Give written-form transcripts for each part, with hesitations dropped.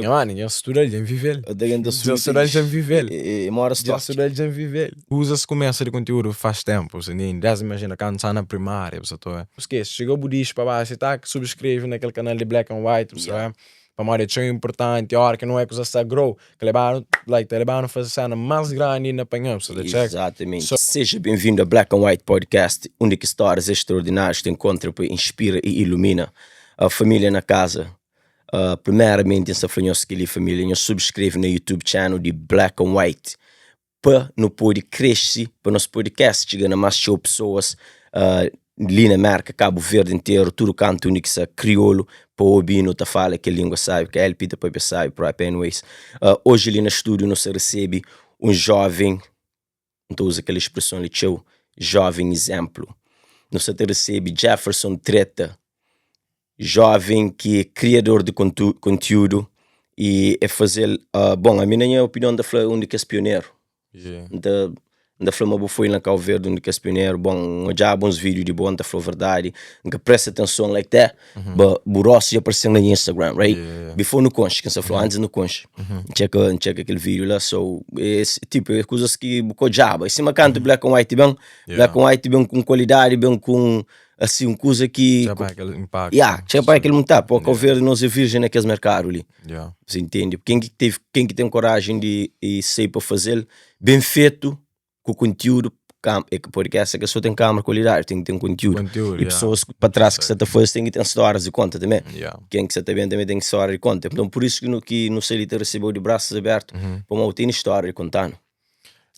Nha mani, nha studa-l dja N vive-l. Dja studa-l dja N vive-l. Dja studa-l dja N vive-l. Kuzas kumesa di konteúdu faz ténpu, si ntende? Dés imajina kandu N sta na primária, bu sa ta obi. Skese, txiga bu dixi pa baxu i ta subskreve na kel kanal di Black and White, bu sa obi? Pamodi é txeu inportanti, óra ki nu obi kuzas ta grow, ta lebanu, like, ta lebanu faze sena más grandi inda pa nho, bu sa ta txeka? Exatamente. Seja benvindu a Black and White Podcast, undi ki stórias extraordinárius ta enkontra pa inspira i ilumina. Família na kaza. Primeramenti N sta fla nhos kel-li família, nhos subskreve na YouTube channel di Black and White pa nu pode krese, pa nos podcast txiga na más txeu pesoas li na Merka, Kabu Verdi interu, tudu kantu undi ki sta kriolu pa obi-nu ta fala kel língua sábi, ka LP ta papia sábi propi anyways. Oji li na stúdiu nu sta resebe un jóven, N ta uza kel expreson li txeu, jóven izénplu. Nu sta ta resebe Jefferson Treta, jóven ki é kriador di kontiúdu y e faze-l, bon, ami na nha opinion N ta fla un di kes pioneru. N ta N ta fla ma bu foi na Kau Verdi un di kes pioneru, bon, N odjaba uns vídiu di bo, N ta fla verdadi, N ka presta atenson like that, Ba bu rostu dja aparecen na nha Instagram, right? Yeah. Before nu konxe, kin sa fla, antes nu konxe. N txeka, N txeka kel vídeo la, so es tipo é kuzas ki bu ka odjaba. É sima kantu Black and White ben, Yeah. Black and White ben ku kualidadi, ben ku assim un kuza ki Txeu pa kel impacto. Yeah, txeu pa kel muntá, pô Cabo Verde nos é virgem na kes merkadu li. Yeah. Você entende? Ken ki teve, ken ki ten coragem di e sai pa fazel ben fetu, ku konteúdu, kam, é que podcast é ka só ten câmera qualidade, tem que ter conteúdo. Conteúdo, E yeah. pessoas pa trás que sa ta faze tem que ter histórias de conta também. Yeah. Quem que sa ta bem também tem história de conta. Então por isso que no que no Celita recebeu de braços abertos, pamodi tem história de contar.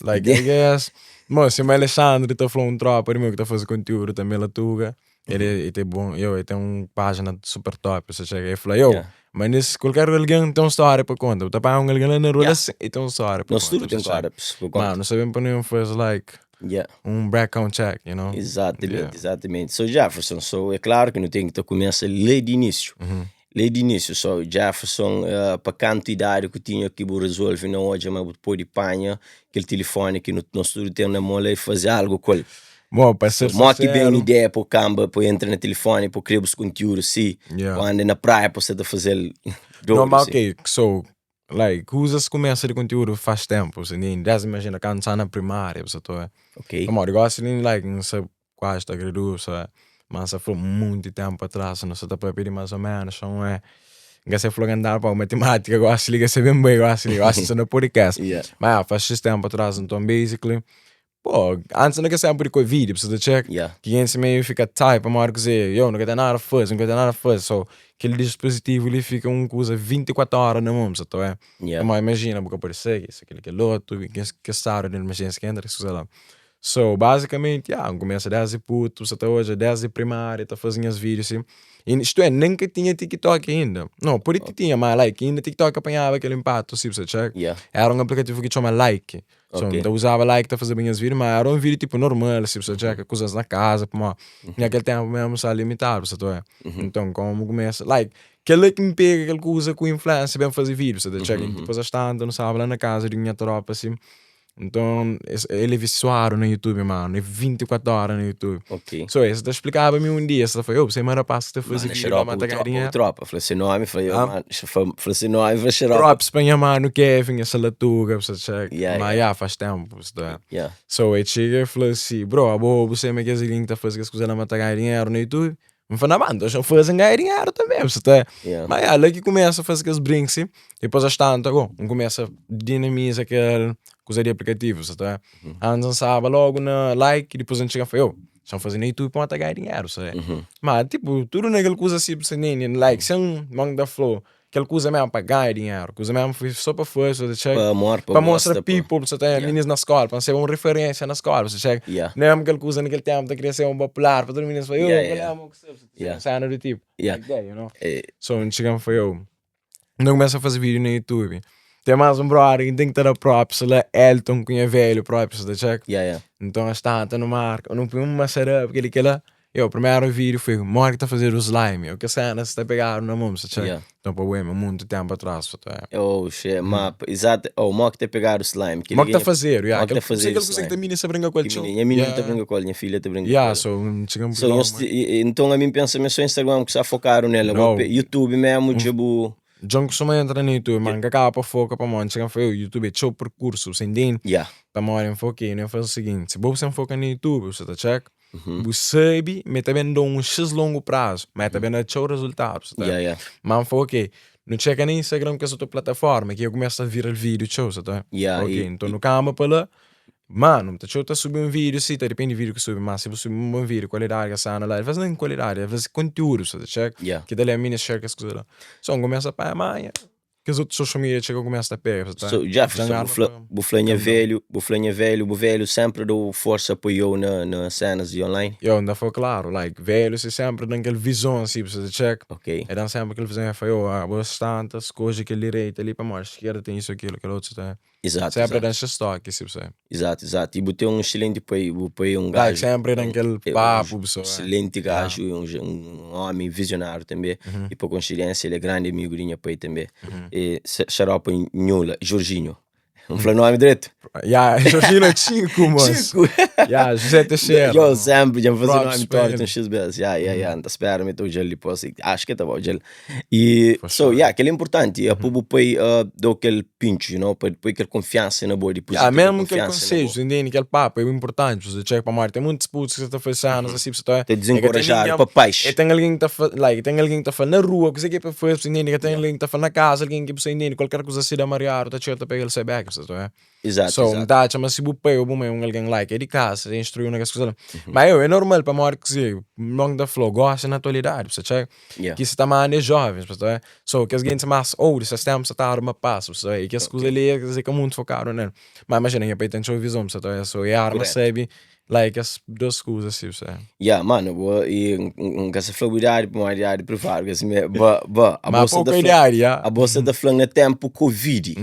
Like, I guess, Mo, se o Alexandre ta fla um tropa de meu que ta faze conteúdo também lá Tuga, ele, ele tem bom, eu, ele tem um página super top, você chega e fala, eu, Yeah. mas nesse, qualquer alguém tem uma história para conta, tá para um alguém lá na rua Yeah. assim, e tem uma história para Nós conta. tudo tem você chega. história para conta. Mano, não sabemos para nenhum faz like Yeah. um background check, you know? Exatamente, Yeah. exatamente. So Jefferson, so é claro que não tem que começa lá de início. Lá de início, so Jefferson, pa kantu idade que tinha que bu resolve na odja, mas bu pode panha aquele telefone que no, nós tudo tem na mão lá e fazer algo com ele. Bom, para ser Mó que bem sincero, ideia para camba, para entra na telefone, para criar os conteúdos, sim. Yeah. Para andar na praia, para você tá fazer Não, doido, mas assim. ok, so, like, coisas começa de conteúdo faz tempo, você nem dez imagina quando está na primária, você tá Ok. Como, eu gosto de, like, não sei quase tá graduado, sabe? Mas foi muito tempo atrás, não sei tá para pedir mais ou menos, não é? Você falou que andar para matemática, gosto de ligar, você bem bem, gosto de ligar, gosto de ser no podcast. Yeah. Mas ah, faz X tempo atrás, então basically, pô, antes não que sempre de Covid, precisa check. Yeah. Que antes meio fica type, a hora que dizer, eu não quero nada a fazer, não quero nada a fazer, só aquele dispositivo ele fica um coisa 24 horas na mão, você tá vendo? Yeah. Mas imagina, porque pode ser isso, aquele aquele outro, que sabe de emergência que entra, sei lá. So, basicamente, yeah, começa 10 e puto, você até hoje, 10 de primária, tá fazendo os vídeos assim. E isto é, nem que tinha TikTok ainda. Não, por isso tinha, mas like, ainda TikTok apanhava aquele impacto, assim, você check. Yeah. Era um aplicativo que chama Like. So, Ok. então usava Like para fazer bem os vídeos, mas era um vídeo tipo normal, assim, você check, coisas na casa, pô, naquele tempo mesmo só limitado, você tá Então, como começa, like, aquele que me pega, aquele que usa com influência, bem fazer vídeo, você tá check, depois às tantas, não sabe, lá na casa de minha tropa, assim. Então, ele é viciado no YouTube, mano, é 24 horas no YouTube. Ok. So, esse te explicava-me um dia, você falou, você manda passo te fazer Mano, vídeo, xarope, mas o tá tropa, ganhando o tropa. Falei seu nome, falei, Ah. mano, falei seu nome, falei xarope. Props para minha mano Kevin, essa latuga, você check. Yeah, Mas, yeah, faz tempo, você tá. Yeah. So, aí chega e falou assim, bro, a boa, você me quer que tá fazendo as coisas na mata ganhar dinheiro no YouTube. Me fala, mano, eu fazendo ganhar dinheiro também, você tá. Yeah. Mas, yeah, lá que começa a fazer aqueles brinks, sim. Depois, às tantas, bom, um começa a dinamizar aquele coisa de aplicativo, você tá. Antes, não sabe logo na like, depois a gente chega e fala, eu, estão fazendo no YouTube para ganhar dinheiro, sabe? Mas, tipo, tudo naquela coisa assim, você nem, like, sem mão da flow, aquela coisa mesmo para ganhar dinheiro, coisa mesmo foi só para força, você chega. Pa amor, pa Para mostrar gosta, pa- people, você tem meninos na escola, para ser uma referência na escola, você chega. Yeah. Não é aquela coisa naquele tempo, tá queria ser um popular, para todo mundo falar, eu, Yeah, qual é yeah. a mão que você, Yeah. cena do tipo. Yeah. Like that, you know? Eh, So, chegamos foi eu. Então começa a fazer vídeo no YouTube. Tem mais um brother que tem que ter a props lá, Elton Cunha Velho, props, tá check? Yeah, yeah. Então está, tá no marco, eu não põe uma setup, aquele que lá. Eu, o primeiro vídeo foi o maior que tá fazendo o slime, eu que cena se tá pegar na mão, você check? Yeah. Então, pô, ué, muito tempo atrás, tá. Oh, shit, mapa, exato. Oh, o que te pegar o slime. Mó que tá fazer, yeah. Mó que tá fazer Aquele o que slime. também se brinca com ele. Que menina, minha menina tá brinca com ele, minha filha tá brinca Yeah, com ele. so, chegamos So, nós te- então a mim pensa, mas só Instagram que só focaram nela. Não. YouTube mesmo, tipo. Dja N kustuma entra na YouTube, ma N ka kaba pa foka pamodi N txiga N fla, yo, YouTube é txeu perkursu, bu sa intende? Yeah. Pamodi N fla, ok, nu ben faze o siginti, si bo bu sa foka na YouTube, bu sa ta txeka, bu sabe ma el ta ben da un X longu prazu, ma el ta ben da txeu rezultadu, bu sa ta. Yeah, yeah. Ma N fla, ok, nu txeka na Instagram kes otu plataforma ki ya kumesa ta viral vídiu txeu, bu sa ta. Yeah, Ok, i- nton nu kamba pa la, Mano, ta txeu ta subi un vídeo si, ta depende di vídeo ki subi, ma si bu subi un bon vídeo, kualidadi ka sta na la, el fla nem kualidadi, el fla si konteúdu, sa ta txeka, Yeah. ki ta leba minha share kes kuza la. So, N kumesa pa manha, kes otu social media txeka kumesa ta pega, sa ta So, Jefferson, dja bu fla, pa bu fla nha velho, bu fla nha velho, bu velho sempre dou forsa, apoiou na, na cenas di online? Yo, N ta fla klaru, like, velho si sempre dan kel vizon si, bu sa ta txeka, Ok. el dan sempre kel vizon, el fla, yo, abo sta ta skodje kel direita li pamodi eskerda ten isu, akilu, kel otu, sa ta. Exato, Sempre exato. dan ses toki, si bu sabe. Exato, exato. E bu tem um excelente pai, bu pai é um Like, gajo. sempre dan kel É um papo, bu sabe. excelente gajo, um, um homem visionário também. E por coincidência ele é grande amigo de nha pai também. E xarope Nhula, Jorginho. Não falei nome direito? Yeah, Jorginho é Chico, moço. Chico! Yeah, José Teixeira. Eu sempre já fazer Props nome pa torto ele. um X vezes. Yeah, yeah, yeah. Não tá espera, me tô gel depois. Acho que tá bom, gel. E, For so, sure. yeah, aquele é importante. Mm -hmm. Pai dou aquele pincho, you know, pa poi aquele confiança na boa, depois Yeah, mesmo aquele confiança na boa. conselho, entende? Aquele papo é importante. Você chega para morte, tem muitos putos que você tá fazendo, assim, você tá. Te desencorajar, É que tem papais. E tem alguém que tá like, tem alguém que tá falando na rua, que você quer para fazer, você entende? Que tem alguém que tá falando na casa, alguém que você entende, qualquer coisa assim da mariar, tá chega, tá pega ele sai back, você tá. Exato, So, exato. um tá chama se bu pai ou bu mãe, um alguém like, é de casa, você instruiu naquelas coisas lá. Mas eu, é normal para morte que se, não da flow, gosta na atualidade, você checa. Yeah. Que se tá mais jovens, você tá? So, que as gente mais old, se tempo se tá arma passo, você tá? E que as coisas ali, quer dizer, que é muito focado, né? Mas imagina, eu pai tem sua visão, você tá? So, e a arma Correto. sabe, like, as duas coisas assim, você. Yeah, mano, boa, e um que se falou idade, uma idade privada, que assim, ba, ba, a Mas bolsa pouca da idade, yeah. a bolsa da falando na tempo Covid.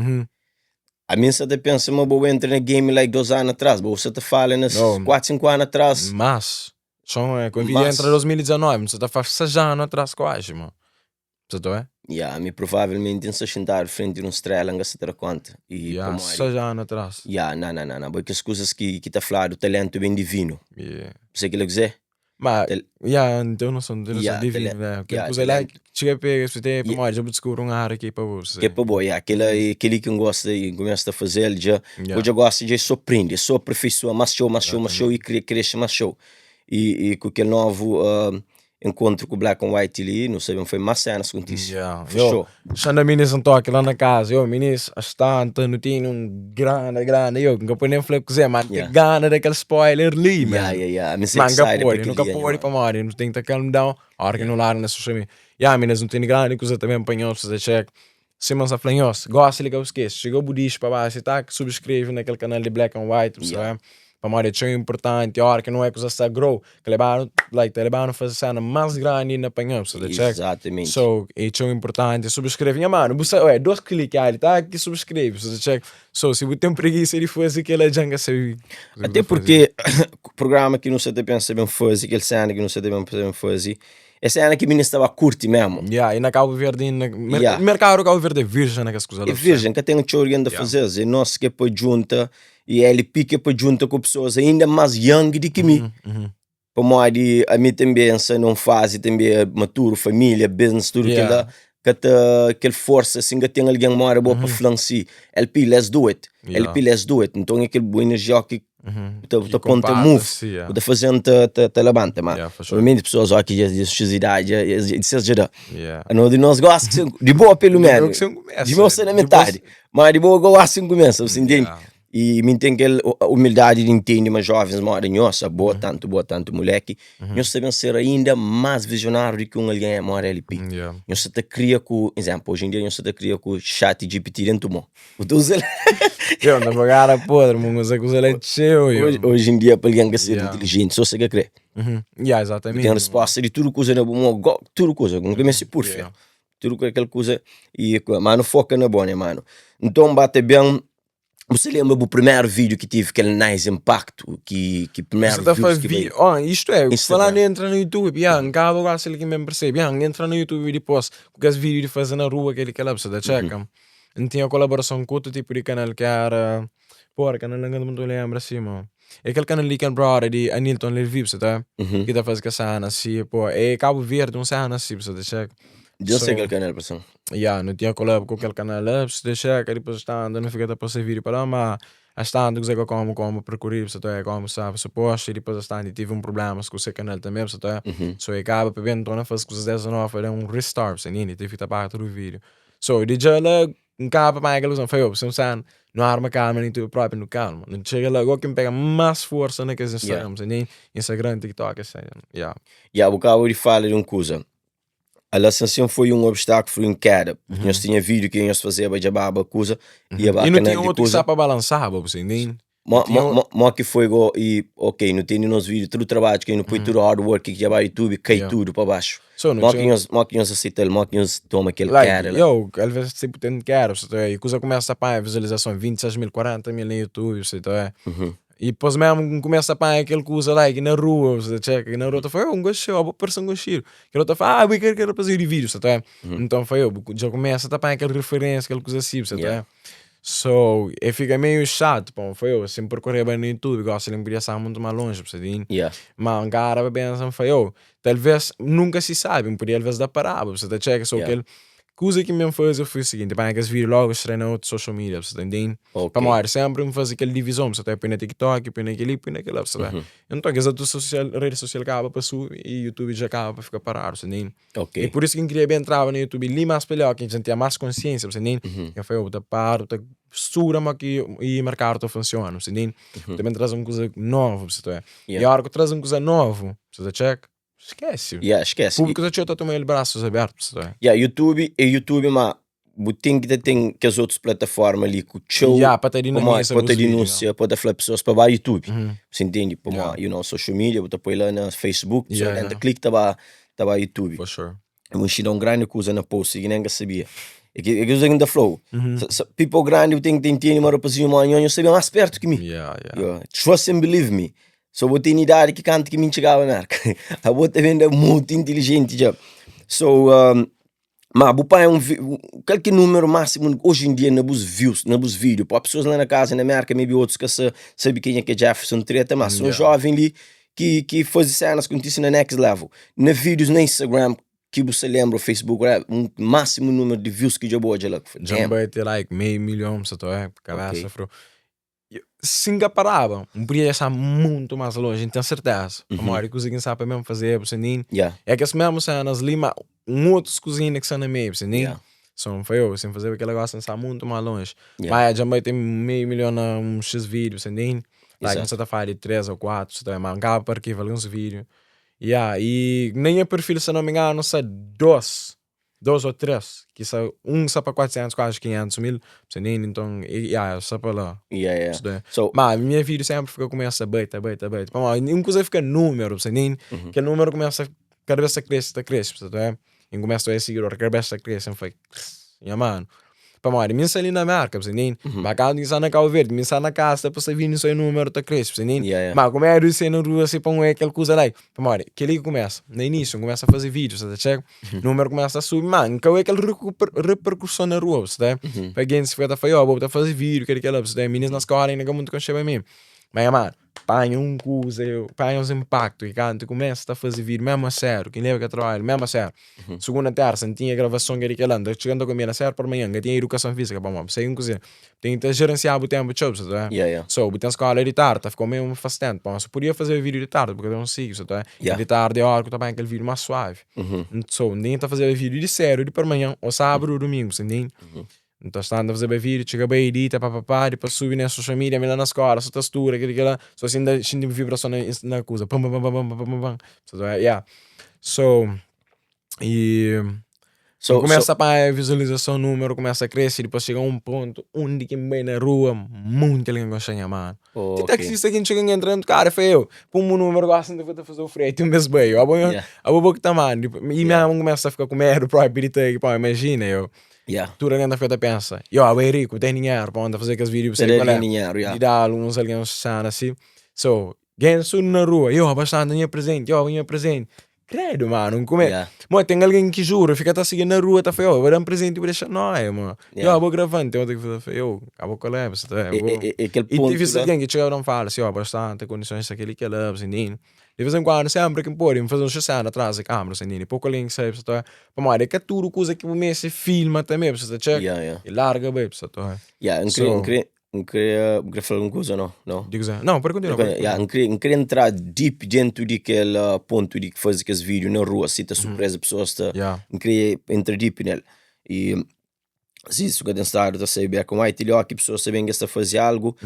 A mim você pensa, mas vou entrar na game like 2 anos atrás, você te fala nas Não. 4, 5 anos atrás. Mas, só é, Covid Mas- entra em 2019, você tá faz 6 anos atrás quase, mano. Você tá, é? Yeah, a mim provavelmente não se sentar frente de um estrela, não se ter conta. E Yeah, como 6 anos atrás. Yeah, não, não, não, não, porque as coisas que tá falando, o talento é bem divino. Você que ele quiser? Mas, yeah, então não sou, não sou Yeah, divino, né? Aquela yeah, coisa lá talento. que chega a pegar, você tem, yeah. Já vou descobrir um ar aqui para você. Que é para boa, yeah, aquele, aquele que gosta e começa a fazer, ele já, Yeah. eu gosta de surpreende, só aperfeiçoa, mais show, mais show, mais show e cresce mais show. E com aquele novo encontro com o Black and White ali, não sabemos, foi mais cenas acontece. Yeah. Fechou. Chama a minis um toque lá na casa. Eu, minis, a estante, não tinha um grande, grande. Eu, nunca põe nem falei com você, mas tem Yeah. gana daquele spoiler ali, man. Yeah. Me Mas nunca excited pode, para nunca aquele dia, pode mano. para morrer. Não tem que calm down. A hora que não larga na social media. Yeah, minis, não tem grande coisa também apanhou, você check. Simon Saflanhos, gosta de ligar os esquece. Chegou o budista para baixo, tá? Que subscreve naquele canal de Black and White, você Yeah. sabe? Para morrer, é importante. A hora que não é coisa está grow, que levaram, like, te levaram a fazer cena mais grande na apanhou, você check. Exatamente. So, é tão importante. Subscreve. Nha, mano, você, ué, dois cliques ali, tá? Que subscreve. Você check. So, se você tem preguiça de fazer aquela janga, você. Até porque o programa que não sei te pensa bem fazer, aquele cena que não sei te bem pensa bem fazer, é cena que a menina estava a curtir mesmo. Yeah, e na Cabo Verde, na, mer Yeah. mercado Cabo Verde é virgem naquelas coisas. É virgem, que tem um choro que anda a fazer, e nós que é para junta, e LP que é para junta com pessoas ainda mais young do que mim. Como a de, a mim também, se não faz, e também é maturo, família, business, tudo Yeah. que dá, que te, aquele força, assim, que tem alguém mora boa para falar assim, LP, let's do it, Yeah. LP, let's do it. Então é aquele boa energia que te, Que te ponta compacta, move, sim, yeah. te fazendo te, te, te levanta, mano. Yeah, for sure. Obviamente, pessoas ó, que já de X idade, já, já, já, já dá. Yeah. A não de nós gosta que de boa pelo De boa menos. que você começa. De boa você na De boa metade. Mas de boa eu gosto assim começa, você entende? Yeah. E me tem aquele humildade de entender, mas jovens moram nossa, boa tanto, moleque. Nós sabemos ser ainda mais visionário do que um alguém mora LP. Nós te cria com, exemplo, hoje em dia nós te cria com chat GPT dentro do mão. O tu usa- Eu não vou cara podre, mano, essa coisa é cheio. eu. Hoje, hoje em dia, para alguém que ser inteligente, só você que crê. Yeah, exatamente. Tem resposta de tudo coisa na boa, tudo coisa, não começa por fé. Tudo que aquela coisa e mano, foca na boa, né, mano? Então bate bem. Você lembra do primeiro vídeo que tive aquele nice impacto que primeiro Você tá views fazendo que veio? Oh, isto é, Instagram. falando entra no YouTube, yeah, em Cabo agora se ele que mesmo percebe, yeah, entra no YouTube e depois, com aqueles vídeos de fazer na rua, aquele que lá, você tá checa. Não tinha colaboração com outro tipo de canal que era, porra, canal não muito lembra assim, mano. É aquele canal ali que é brother de Anilton Levi, você tá? Que tá fazendo que cena assim, pô, é Cabo Verde, um cena assim, você tá checa. Dja N sai kel kanal pa son. Ya, nu tinha kolab ku kel kanal la, si ta txeka dipôs standa nu fika ta pasa vídiu pa la, ma astanti kuzê ka komu komu perkuridu sa ta oia komu staba supostu i dipôs astanti tive un prublémas ku se kanal tanbê sa ta oia so e kaba pa ben torna faze kuzas des novu pa da un restart sa ntende tive ki ta paga tudu vídiu so di dja la N kaba pa panha kel kuzas N fla yo sen sana nu arma kalma na youtube propi nu kalma nu txega la goki N pega más forsa na kes instagram sa ntende instagram tiktok etc ya. Ya bu kaba di fala di un kuza Ala sin foi un obstáculo, foi un queda. Porque nhos tinha vídeo que nhos fazeba dja baba kuza, ia ba E nu canal tinha di outro que kuza. staba pa balansaba, bu entende? Mo, Tinha mo, o- mo, mo ki foi go e ok, nu tene nos vídeo, tudo trabalho que nu põe tudo hard work que dja ba YouTube, cai tudo pa baixo. So, nu Mo ki tinha nhos, mo ki nhos aceita-l, mo ki nhos toma kel Like, queda la. yo, às vezes tipo tem queda, você tá, e kuza começa a panha visualização 26 mil, 40 mil na YouTube, você tá, E pos mesmu N kumesa panha kel kuza la ki na rua, bu ta txeka ki na rua ta fla, un goxeu, abo parse un goxiru. Kel otu ta fla, ah, bu é kel rapazinhu di vídiu, sa ta oia. Nton fla, yo, bu dja kumesa ta panha kel referensia, kel kuza si, bu sa ta oia. So, e fika meiu xatu, pamodi fla, yo, si N perkoreba na YouTube, gosi li N podia staba mutu más lonji, bu sa ta intende? Ma N ka para pa pensa, N fla, yo, talves, nunka si sabi, N podia alves da paraba, bu sa ta txeka. So, kel Kuza ki N ben faze foi o siginti, panha kes vídiu logu strai na otu social media, bu sa ta intende? Pamodi senpri N faze kel divizon, bu sa ta poi na TikTok, poi na kel-li, poi na kel-la, bu sa ta. Nton kes otu sosial, redi sosial kaba pa subi i YouTube dja kaba pa fika paradu, bu sa intende? E pur isu ki N kria ben entraba na YouTube li mas pa li, óki dja N tinha mas konsiensia, bu sa intende? N fla, bu ta para, bu ta studa modi ki i merkadu ta funsiona, bu sa intende? Bu ta ben traze un kuza novu, bu sa ta oia. I óra ki bu traze un kuza novu, bu sa ta txeka. Esquece. Yeah, esquece. Público ta txeu ta toma el braços abertos, tá? Yeah, YouTube é YouTube, ma bu ten ki ta ten kes otus plataforma li ku txeu Yeah, pa ta dinamiza pa ta bus vídeo. dinúnsia, pa ta fla pessoas pa ba YouTube. Você entende? Pamodi, you know, social media, bu ta poi la na Facebook, pessoa tenta klika ta ba ta ba YouTube. For sure. Bu inxina un grandi kuza na post ki nen ka sabia. É ki é ki kuza ki N ta fla-u. People grandi bu ten ki ta intende ma rapazinhu ma nho, nho sabia más pertu ki mi. Yeah, yeah. Yo, trust and believe me. So bo ten idadi ki kantu ki mi N txigaba Merka. Abo ta ben da mutu intilijenti dja. So, um, ma bu panha un kal ki númeru másimu oji en dia na bus views, na bus vídiu? Pa pesoas la na kaza na Merka, maybe otus ka sa sabe kenha ki é Jefferson Treta, mas un joven li ki ki faze senas kontise na next level. Na vídius na Instagram ki bu sa lenbra, ou Facebook, whatever, un másimu númeru di views ki dja bu odja la. Dja N bai te like meiu milhon, sa ta oia, kabesa fru. Si N ka paraba, N podia sta mutu más lonji, N ten serteza. Pamodi kuza ki N staba pa mesmu fazeba, bu sa ntende? É kes mesmu senas li, ma un otus kuzinha ki sta na meiu, bu sa ntende? So N fla, yo, si N fazeba kel gosi, N sta mutu más lonji. Ma dja N bai ten meiu milhon na un xis vídiu, bu sa ntende? Like N sa ta fala di 3 ô 4, bu sa ta ma N kaba pa arkiva alguns vídiu. Ya, i na nha perfil, si N ka me inganu, sta 2. 2 ou 3, ki sa un sa pa 400, kuazi 500 mil, sa ntende? Nton, ya, sa pa la. Yeah, yeah. Sa ta- So, Ma nha vídeo sempre fika kumesa bai, ta bai, ta bai. Pamodi un kuza fika número, sa ntende? Kel número kumesa kada bes ta krese, ta krese, sa ta E N kumesa ta oja sigidor, kada bes ta krese, N fla, nha mano. Pamodi mi N sta li na Merka, bu sa ntende? Ma kantu ki N sta na Kau Verdi, mi N sta na kasa, ta pasa vídeo, N sa oja número ta krese, bu sa ntende? Yeah, yeah. Ma ku medu di sai na rua si pa N oja kel kuza la. Pamodi kel-li ki kumesa, na inísiu N kumesa faze vídeo, sa ta txega? Número kumesa ta subi, ma N ka oja kel reperkuson na rua, bu sa ta Pa gentis fika ta fla, yo, bo bu ta faze vídeo, kel-li kel-la, bu sa ta Minis na skola inda ka muntu konxeba mi. Ma nha mano, panha un kuza, panha uns inpaktu ki kantu kumesa ta faze vídeo mesmu a sériu, ki N leba kel trabadju mesmu a sériu. Sugunda, tersa, N tinha gravason kel-li kel-la, N ta txiga N ta kombina séru parmanhan, N ka tinha idukason fízika pamodi sai un kuze, ten ki ta jerensia bu ténpu txeu, bu sa ta So, bu ten skóla di tardi, ta fika-u mesmu fastentu, pamodi si podia fazeba vídeo di tardi, bu ka ta konsigi, bu sa ta Di tardi é óra ki bu ta panha kel vídeo más suavi. So, N ta fazeba vídeo di sédu di parmanhan, ô sábadu ô dumingu, bu sa ntende? N ta sta, N ta fazeba vídeo, txiga bai edita, papapá, dipôs subi na social media, mi la na skóla, so ta studa, kel-li, kel-la, so si N ta xinti un vibrason na na kuza, pam pam pam pam pam pam, sa ta ya. So, i So, kumesa so, ta panha vizualizason, númeru kumesa krese, dipôs txiga un pontu undi ki N bai na rua, monti algen konxe nha manu. Ti ok. taksista ki N txiga N entra dentu karu, el fla, eu, pun bu númeru gosi N ta ta faze-u freti un bes bai, abo abo bo ki ta manda. I Yeah. mésmu N kumesa ta fika ku medu própi di ta pamodi imajina, eu. Yeah. Tudu algen ta fika ta pensa, yo, abo é riku, ten dinheru pa anda faze kes vídiu, bu Ta sabe da kual é. dinheru, yeah. Di da alguns algen sana si. So, gen sudu na rua, yo, abo sta nha presenti, yo, abo nha presenti. Credo, mano, N kume. Yeah. Mo, ten algen ki jura, fika ta sigi na rua, ta fla, yo, abo da-m presenti, bu dexa noia, mo. Yo, Yeah. abo gravan, ten otu ki fla, yo, abo kolé, bu sa ta, E, abo. e, e, e kel I pontu tive la. algen ki txiga pa N fala si, yo, abo sta ta kondisons, sta kel-li, kel-la, bu sa ntende? De vez en kuandu, senpri ki N pode, N faze un xasena atras di kamera, sa ntende? Poku algen ki sabe, sa ta Pamodi é ka tudu kuza ki bu meste filma tanbe, bu sa ta txeka Yeah, yeah. i larga bai, bu sa ta Yeah, N kre, So, N kre, N kre, bu kre fla algun kuza o no? No? di kuzê? Não, pode kontinua, pode Yeah, kontinua. N kre, N kre entra deep dentu di kel uh, pontu di faze kes vídeo na rua, si ta surpresa pesoas ta, Yeah. N kre entra deep nel. E si su ka ten stadu ta sai Black and White, li ó ki pesoas ta ben ki es ta faze algu,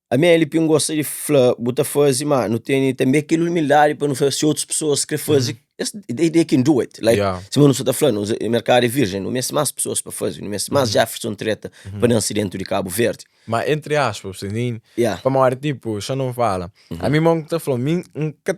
Ami el pi N gosta di fla, bu ta faze, ma nu tene tanbe kel umildadi pa nu fla si otus pesoas kre faze, es they, they can do it. Like, Yeah. sima nu sa ta fla, nos merkadu é virjen, nu meste más pesoas pa faze, nu meste más Jefferson Treta pa nanse dentu di Kabu Verdi. Ma entre aspas, bu ntende? Yeah. Pamodi tipo, xa nu fala, ami mo N ta fla, mi N ka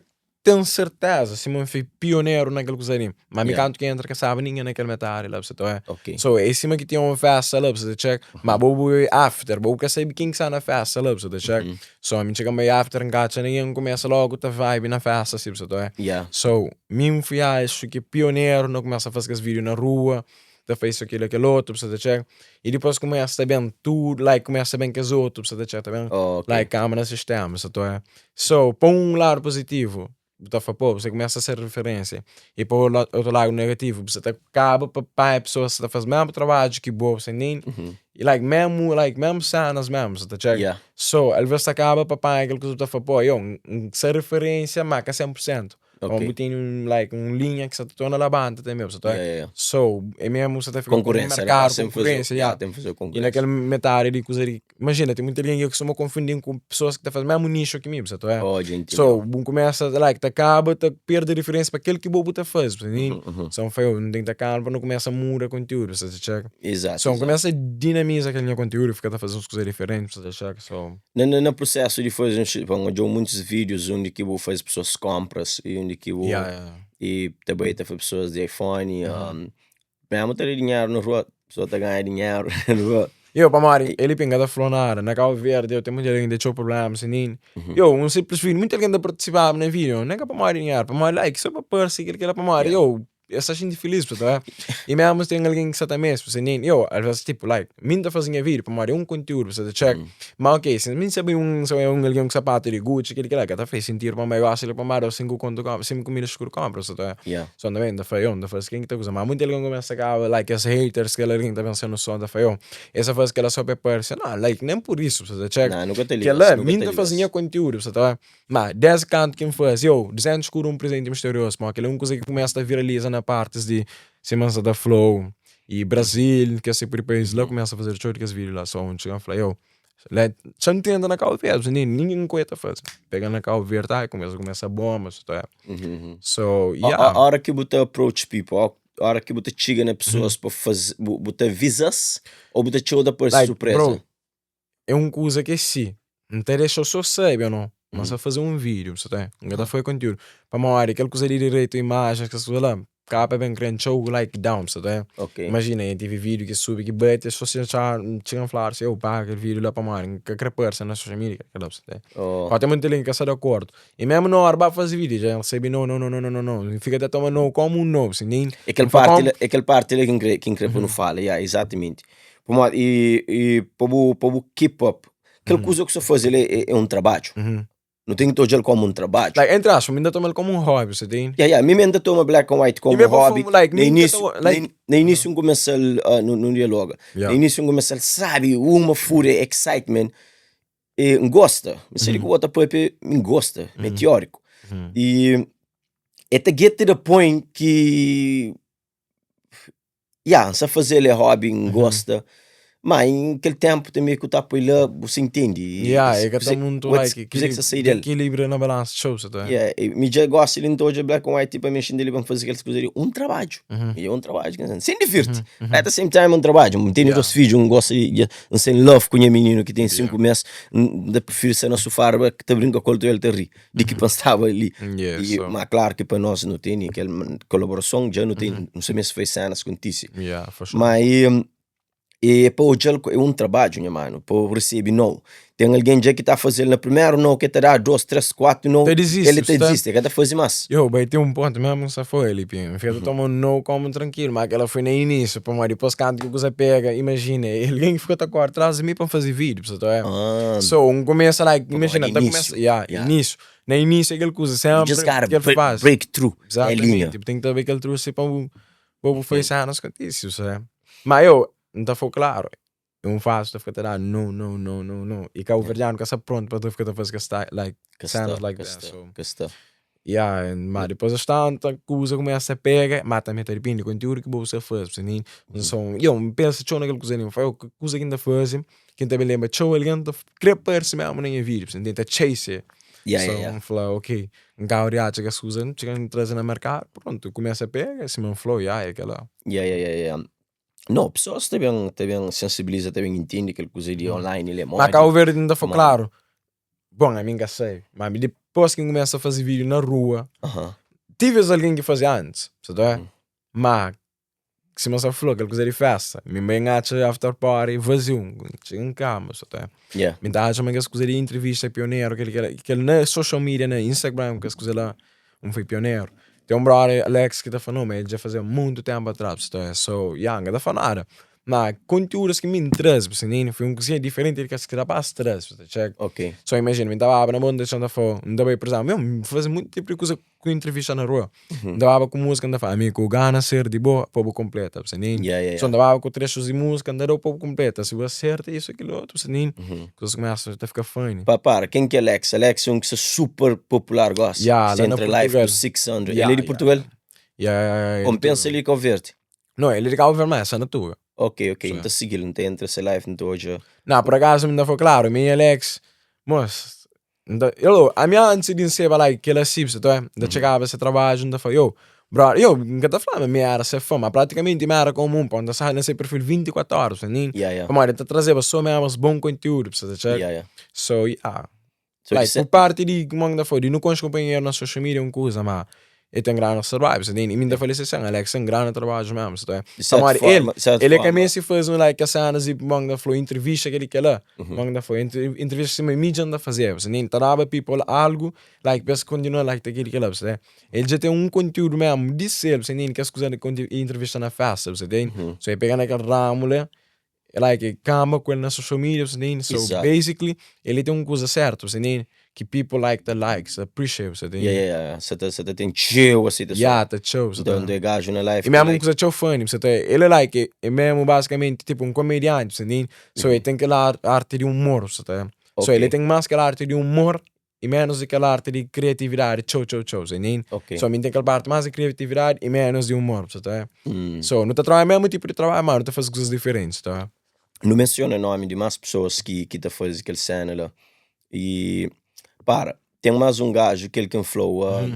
ten serteza si ma N foi pioneru na kel kuza li. Ma mi Yeah. kantu ki entra ka staba ningen na kel metadi la, bu sa ta oia. Ok. So é sima ki tinha un festa la, bu sa ta txeka, ma bo bu bai after, bo bu ka sabe ken ki sta na festa la, bu sa ta txeka. So ami N txega N bai after N ka atxa ningen, N kumesa logu ta vibe na festa si, bu sa ta oia. Yeah. So mi N fui axu ki pioneru na kumesa faze kes video na rua, ta faz isso aquilo aquele outro, bu sa ta txeka. E dipôs kumesa ta ben tudu, like kumesa ta ben kes otu, bu sa ta txeka, ta ben Oh, ok. like kama na sistema, bu sa ta oia. So, pa un ladu puzitivu, bu ta fla, pô, bu sa kumesa ser referênsia. E pa otu ladu negativu, bu sa ta kaba pa panha pesoas ki ta faze mesmu trabadju ki bo, bu sa ntende? E like mesmu, like mesmu senas mesmu, bu sa ta txeka. Yeah. So, alvês ta kaba pa panha kel kuza bu ta fla, pô, yo, N ser referênsia, ma ka 100%. Ok. Ou bu tene un like un linha ki sa ta torna labanta tanbe, bu sa ta Yeah, yeah, yeah. So, é mesmu sa ta fika ku un Konkurênsia, né? merkadu, Sempre faze, konkurênsia, yeah, yeah. tem faze E konkurênsia. na kel metadi di kuza di, imajina, ten muita algen ki kustuma konfundi-m ku pesoas ki ta faze mesmu nixu ki mi, bu sa ta oia? Oh, dja intendeu. So, bu kumesa like ta kaba ta perde referênsia pa kel ki bo bu ta faze, bu sa ntende? Uhum, uhum. So, N fla, yo, nu ten ki ta kalma pa nu kumesa muda kontiúdu, bu sa ta txeka? Exato, So, N exato. kumesa dinamiza kel nha kontiúdu, fika ta faze uns kuza diferenti, bu sa ta txeka? So. Na, na, na prosesu di faze un bom, odjau muitus vídeos undi ki bu faze pessoas compras e undi ki bu Yeah, yeah. e ta bai ta faze pessoas di iPhone, um, mesmo ta da dinheru na rua, pessoa ta ganha dinheru na rua. Yo, pamodi el li ka ta fla nada. Na Cabo Verde, yo, ten muita algen ki ten txeu problemas, sin Yo, un simples vídeo, muita algen ta partisipaba na vídeo, nen ka pamodi dinheru, pamodi like, só pa parse kel kela, pamodi Yeah. yo, Es ta xinti filis, bu ta E mesmu si ten algen ki sa ta meste, bu sa ntende? Yo, alvês, tipo, like, mi N ta faze nha vídiu pamodi é un kontiúdu, bu sa ta txeka. Ma ok, si mi N sabe un sa un algen ku sapatu di Gucci, kel kila, ka ta faz sintidu pa N bai gosi li pa N ba da-u 5 kontu kónpra, 5 mil eskudu kónpra, bu sa ta Yeah. So, N ta ben, N ta fla, yo, N ta faze ken ki ta kuza. Ma munti algen kumesa kaba, like, kes haters, kel algen ki ta ben sen noson, ta fla, yo, es ta faze kila so pa e parse. Nau, like, nen pur isu, bu sa ta txeka. Nah, nu ka ta liga-s, Kila, nu ka mi N ta ta faze liga-s. nha kontiúdu, bu sa ta Ma, des kantu ki N faze, yo, 200 skudu un prizenti misteriozu, pamodi kel-li é un kuza ki kumesa ta viraliza na partis di sima N sa ta fla-u, i Brazil, kes tipu di país la kumesa ta fazedu txeu di kes vídiu la. So, N txiga N fla, yo, la xa N tenta na Kabu Verdi, ningen ningen ku el ta faze. Pega na Kabu Verdi, ai, kumesa kumesa bomba, so ta So, yeah. Óra ki bu ta approach people, óra ki bu ta txiga na pesoas pa faze, bu ta aviza-s ô bu ta txeu ta parse Like, surpresa? bro, é un kuza ki é si, N ta dexa-u so sabe ô no, ma N sta faze un vídiu, bu sa ta N ka ta faze kontiúdu, pamodi kel kuza di direitu imajen, kes kuza la, kaba pa ben kre-m txeu like down, bu sa ta Imajina, N tive vídiu ki subi ki bate, so si N txiga N fladu si, eu paga kel vídiu la pamodi N ka kre parse na social media, kel-la, bu sa ta Pode ten monti algen ki ka sta di akordu, i mésmu na óra ba faze vídiu dja N resebe no, no, no, no, no, no, N fika ta toma no komu un no, bu sa ntende? É kel parti la, é kel parti la ki N kre, ki N kre pa nu fala, ya, izatamenti. Pamodi i i pa bu pa bu keep up kel kuza ku sta faze li é un trabadju. Nu ten ki ta odja-l komu un trabadju. Like, entre aspas, mi ta toma-l komu un hobby, sa ntende? Ya, ya, mi mesmu ta toma black and white I komu mesmu pa hobby. fomu, like, Na mi ka inísiu, ta, like, na inísiu N kumesa-l nu nu dialoga. Ya. Na inísiu N kumesa-l sabi, uma fúria, excitement. E N gosta, mi sabe ku bo ta papia, mi N gosta, mi é teóriku. I e ta get to the point ki Ya, N sa faze-l é hobby, N gosta. Ma em kel ténpu tanbê ki u ta poi la, bu sa intendi. Ya, é ka ta muntu like Kuzê ki sa sai del. Ekilíbriu na balansa txeu sa ta. Ya, mi dja gosi li N ta odja black and white pa mi xinti li pa N faze kel kuza li, un trabadju. E un trabadju, ker dizer, sen divirti. At the same time un trabadju. N tene dos fidju, N gosta di, N sta in love ku nha mininu ki ten 5 mês, N ta prifiri sta na sufá riba ta brinka ku el ta el ta ri. di ki pa N staba li. Yeah, E, so. ma klaru ki pa nos nu tene kel kolaborason, dja nu ten, nu sa meste fai senas kontise. Yeah, for sure. Ma e, E pa odja-l é un trabadju nha manu, pa bu resebe nou. Ten algen dja ki ta faze-l na primeru nou ki el ta da dos, tres, kuatu nou, Ta dizisti, el ta sta. dizisti, el ka ta faze más. Yo, bai ten un pontu mesmu N sa foi li, pi. N fika ta toma un nou komu trankilu, ma kela foi na inísiu, pamodi dipôs kantu ki kuza pega, imajina, é algen ki fika ta kóre tras di mi pa N faze vídiu, bu sa ta oia? Ah. So, N kumesa like, Pamodi imajina, ta inísiu. kumesa, ya, Ya. inísiu. Na inísiu é kel kuza, You sénpri just gotta kel break, fazi. break through, é linha. Exatamente, bu ten ki ta bai kel trusi pa bu Bo bu fai cenas kontise, bu sabe? Ma eu, N ta fla-u klaru, é un fazu ta fika ta da no, no, no, no, no. I kabuverdianu ka sta prontu pa ta fika ta faze kes ta like Ka sta, cenas like ka that, sta, so. ka sta. Yeah, ma dipôs es tanta kuza kumesa pega, ma tanbe ta dipindi kontiúdu ki bo bu sta faze, bu sta ntende? Nson, yo, N pensa txeu na kel kuza li, N fla, yo, ki kuza ki N ta faze ki N ta ben lenbra txeu algen ta kre parse mesmu na nha vídiu, bu sta ntende? Ta chase. Yeah, So, yeah, yeah. N fla, ok, N kaba di atxa kes kuza, N txiga N traze na merkadu, prontu, kumesa pega, sima N fla-u, ya, é kela. Ya, ya, ya, ya. No, pesoas ta ben, ta ben sensibiliza, ta ben intende kel kuza di online li é Ma modi. Kabu Verdi N ta fla Modi. klaru, bon, ami N ka sabe, ma mi dipôs ki N kumesa faze vídiu na rua, tive algen ki faze antis, sa ta oia? Ma Sima N sta fla, kel kuza di festa, mi bai N atxa after party vaziu, N txiga N kama, sa ta. Yeah. Mi ta atxa ma kes kuza di entrevista pioneru, kel kel kel na social media, na Instagram, kes kuza la, N foi pioneru. Ten un brother Alex ki ta fla, no, ma el dja fazeba muntu tenpu atras, sa ta. So, ya, N ka ta fla nada. Ma konteúdus ki mi N traze, bu sta ntende, foi un kuzinha diferenti di kes ki rapaz traze, bu sta txeka. Ok. So, imajina, mi ta baba na mon, N ta txoma, N ta fla, N ta bai, pur izénplu, mi N faze monti tipu di kuza ku entrevista na rua. N ta baba ku múzika, N ta fla, ami ku gana ser di bo pa bu konpleta, bu sta ntende? Yeah, yeah, So, yeah. N ta baba ku trexus di múzika, N ta da-u pa bu konpleta. Si bu aserta isu, kilu otu, bu sta ntende? Kuzas kumesa ta fika funny. Pa para, ken ki é Alex? Alex é un ki sta super popular gosi. Yeah, Sta la na entra live ku Portugal. 600. Yeah, El é di yeah, Portugal? yeah. Yeah, yeah, yeah, Ô, é N di pensa Portugal. el é di Cabo Verde. No, el é di Cabo Verde, ma é sa na Tuga. Ok, ok, So. N ta sigi-l, N ta entra se live, N ta odja. Nah, por akazu mi ta fla klaru, mi e Alex, mos, N ta, yo, ami antis di N seba like kel asi, sa ta oia, N ta txegaba se trabadju, N ta fla, yo, brother, yo, N ka ta fla ma mi era se fan, ma pratikamenti mi era komu un, pon, N ta staba na se perfil 24 oras, sa ntende? Yeah, yeah. Pamodi el ta trazeba so mesmu bon kontiúdu, sa ta txega? Yeah, yeah. So, yeah. So, di Like, se- por parti di, kuma N ta fla, di nu konxe kunpanheru na social media é un kuza, ma el ten grandi trabadju, sa ntende? I mi N ta fla-l si, Alex ten grandi trabadju mesmu, sa ta oia? Di sertu Pamodi el, forma, di sertu el é ka forma. meste faze un like kes senas di, kuma N ta fla, entrevista kel-li kel-la, kuma N ta fla, entrevista sima mi dja N ta fazeba, sa ntende? Ta daba people algu, like pa es kontinua like ta kel-li kel-la, sa ntende? El dja ten un kontiúdu mesmu di sel, sa ntende? Kes kuza di entrevista na festa, sa ntende? So el pega na kel ramu la, like kamba ku el na social media, bu ntende? So Exato. basically ele ten un kuza sertu, bu ntende? Ki people like ta like, sa appreciate, bu ntende? Yeah, yeah, yeah. Sa ta, sa ta ten txeu aceitason. Yeah, ta txeu, sa ta. Então, é gajo na life. E mesmu un like, kuza txeu funny, bu ta, ele é like, é mesmu basicamente tipo un comediante, bu ntende? So ele ten kel arte di humor, bu ta. So Ok. ele ten mas kel arte di humor i menus di kel arte di kriatividadi txeu txeu txeu, sa ntende? Ok. So mi ten kel parti mas di kriatividadi i menus di humor, sa ta Mm. So nu ta trabadja mesmu tipu di trabadju, ma nu ta faze kuzas diferenti, ta Nu mensiona nomi di más pesoas ki, ki ta faze kel sena la. I para, ten más un gaju, kel ki N fla-u, uh,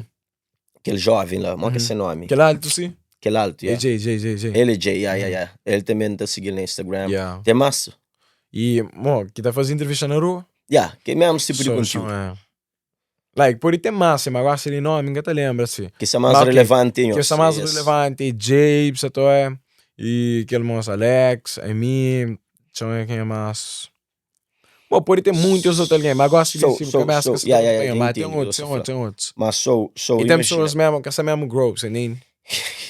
kel joven la, mó ki é se nomi? Kel altu si? Kel altu, É yeah. Jay, Jay, Jay, Jay. El é Jay, yeah, yeah, yeah. El tanbe N ta sigi-l na Instagram. Yeah. Ten más? I, mo, ki ta faze entrevista na rua? Yeah, ki é mesmu tipu di So, kontiúdu. so, é. Like, pode ten más, ma gosi di nomi N ka ta lenbra si. Ki sta más Ma, ok, relevanti é Ki nhos. sta más é es. relevanti é Jay, sa ta oia, i kel mosa Alex, ami, txeu é kenha más. Bo, pode ten munti otu algen, ma gosi di So, si so, kabesa so, ka sta yeah, ta yeah, panha, yeah, ma ten intende otus, o ten que otus, ten otus. Ma so, so, I ten imagina, pesoas mesmu ki sta mesmu grow, sa ntende?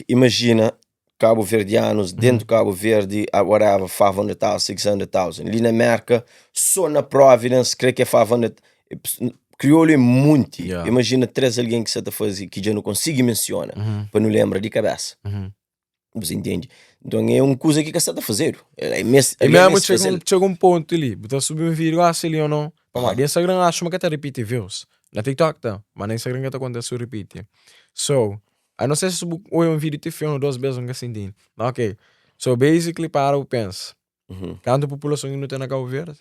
imagina Cabo-verdianos dentro Cabo Verde, ah, whatever, 500,000, 600,000. Li na Merca, só na Providence, creio que é 500. Crioulo é muito. Yeah. Imagina três alguém que você tá fazer que já não consigo menciona, para não lembra de cabeça. Você entende? Então é uma coisa que você tá fazendo. É, é mes, E é mesmo mes chega fazer. um, chega um ponto ali, bu ta subi um vídeo gosta ali ou não. Pamodi, di Instagram acho ma ka ta repite views. Na TikTok ta, ma na Instagram ka ta acontece o repite. So, a não ser se bu oia um vídeo ti filma duas vezes, nunca senti. Ma ok. So basically para bu pensa. Kantu populason ki nu ten na Cabo Verde?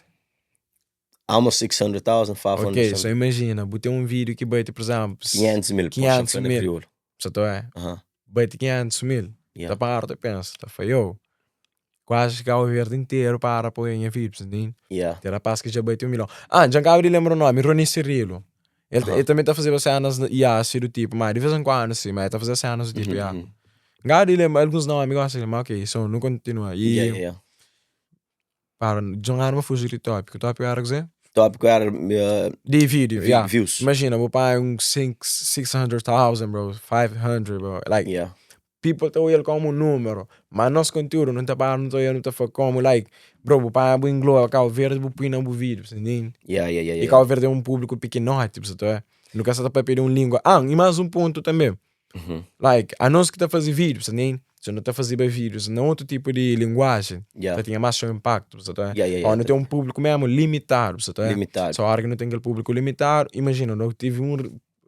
Almost 600,000, 500 Ok, so imagina, bu ten um vídeo ki bate, por exemplo, 500 mil, 500 poxa, na mil. crioulo. Sa ta oia? Aham. Bate 500 mil. Yeah. Ta para ta pensa, ta fla, yo, quase Cabo Verde inteiro para pa oia nha vídeo, sa ntende? Yeah. Ten rapaz ki dja bate 1 milhon. Ah, dja N kaba di lenbra nomi, Rony Cirilo. El, Aham. el tanbe ta fazeba senas, ya, si do tipo, ma di vez en kuandu si, ma el ta fazeba senas do tipo, ya. N kaba di lenbra alguns nomi gosi, ma ok, so nu kontinua. I Yeah, yeah, yeah. Para, djon arma fuji di tópiku. Tópiku éra kuzê? Tópiku éra Di vídeo, yeah. Views. Imajina, bu panha un 600,000, bro, 500, bro. Like, people ta odja-l kómu un númeru. Ma nos konteúdu nu ta para, nu ta odja, nu ta fla kómu like, bro, bu panha bu engloba Kau Verdi bu pui na bu vídeo, bu sta ntende? Yeah. I Kau Verdi é un públiku pikinoti, bu sta ta oja? Nu ka sta ta papia di un língua. Ah, i más un pontu tanbe. Like, anos ki ta faze vídeo, bu sta ntende? Si nu ta fazeba vídeos na otu tipu di linguajen, ta tinha más txeu inpaktu, bu sta ta oja? Ó, nu ten un públiku mésmu limitadu, bu sta ta oja? Limitadu. So, óra ki nu ten kel públiku limitadu, imajina, nu tevi un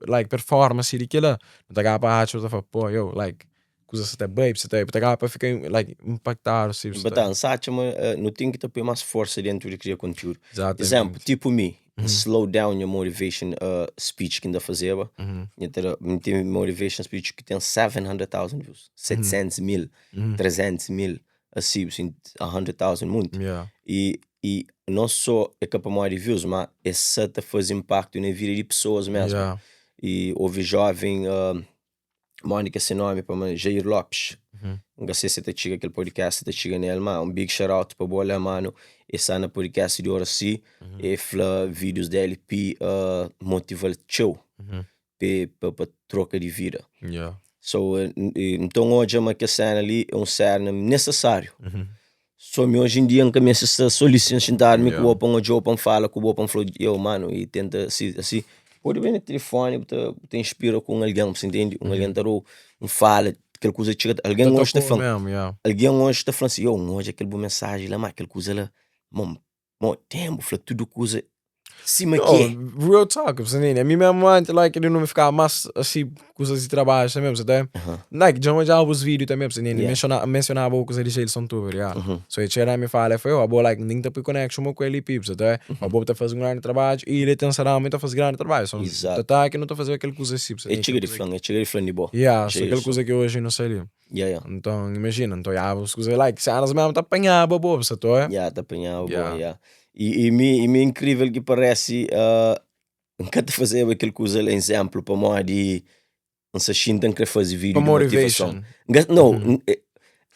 like performance di kila, nu ta kaba pa atxa, nu ta fla, pô, yo, like, kuza sta ta bai, bu sta ta, bu ta kaba pa fika like inpaktadu si, bu sta ta. N sa atxa ma nu ten ki ta poi más forsa dentu di kria kontiúdu. Exatamente. Izénplu, tipu mi, N slow down nha motivation speech ki N ta fazeba, nha ta da, N ten motivation speech ki ten 700,000 views, 700 mil, 300 mil, asi, 100,000 monti. I, i non so é ka pamodi views, ma é sa ta faze impaktu na vida di pesoas mesmu. I ovi joven modi ki é se nomi pamodi Jair Lopes, N ka se si ta txiga kel podcast, si ta txiga nel, ma un big shout out pa bo la manu, e sta na podcast di Oracy, e fla videos di LP motiva-l txeu pa troka di vida. So, nton odja ma kes sena li é un sena nesesáriu. So mi oji en dia N ka meste sta so li sin xintadu mi ku bo pa N odja-u, pa N fala ku bo, pa N fla-u, yo manu, i tenta si, asi. Pode ben na tilifoni bu ta bu ta inspira ku un algen, bu sa intendi? Un algen ta da-u un fala, kel kuza txiga, algen Ta oji ta toka-u fla-m, memu, ya. algen oji ta fla-m si, yo N odja kel bu mensaji la, ma kel kuza la, mo Mo tempo fla tudo kuza sima No, ki é. real talk, você entende? A mim mesmo antes, like, ele não me ficava mais assim, coisas de trabalho também, você tá? Like, já olhava os vídeos também, você entende? Menciona, mencionava coisa de Jailson Tuber, yeah. So, ele chega e me fala, foi, ó, boa, like, nem tá por connection com ele, você tá? A boa tá fazendo um grande trabalho e ele tem será tá fazendo grande trabalho. So, tá que não tá fazendo aquele coisa assim, você É entende? txiga di flan, é txiga di flan di bo. Yeah, so aquele Jailson. coisa que hoje não sei ali. Yeah. Então, imagina, então, yeah, os coisas like, cenas mesmo tá apanhava, boa, você tá? Yeah, tá apanhava, boa, yeah. E mi é incrível que parece, N ka ta fazeba kel kuza la, exemplo, pamodi N sa xinta N kre faze vídeo Pa di motivason. motivation. N ka, no,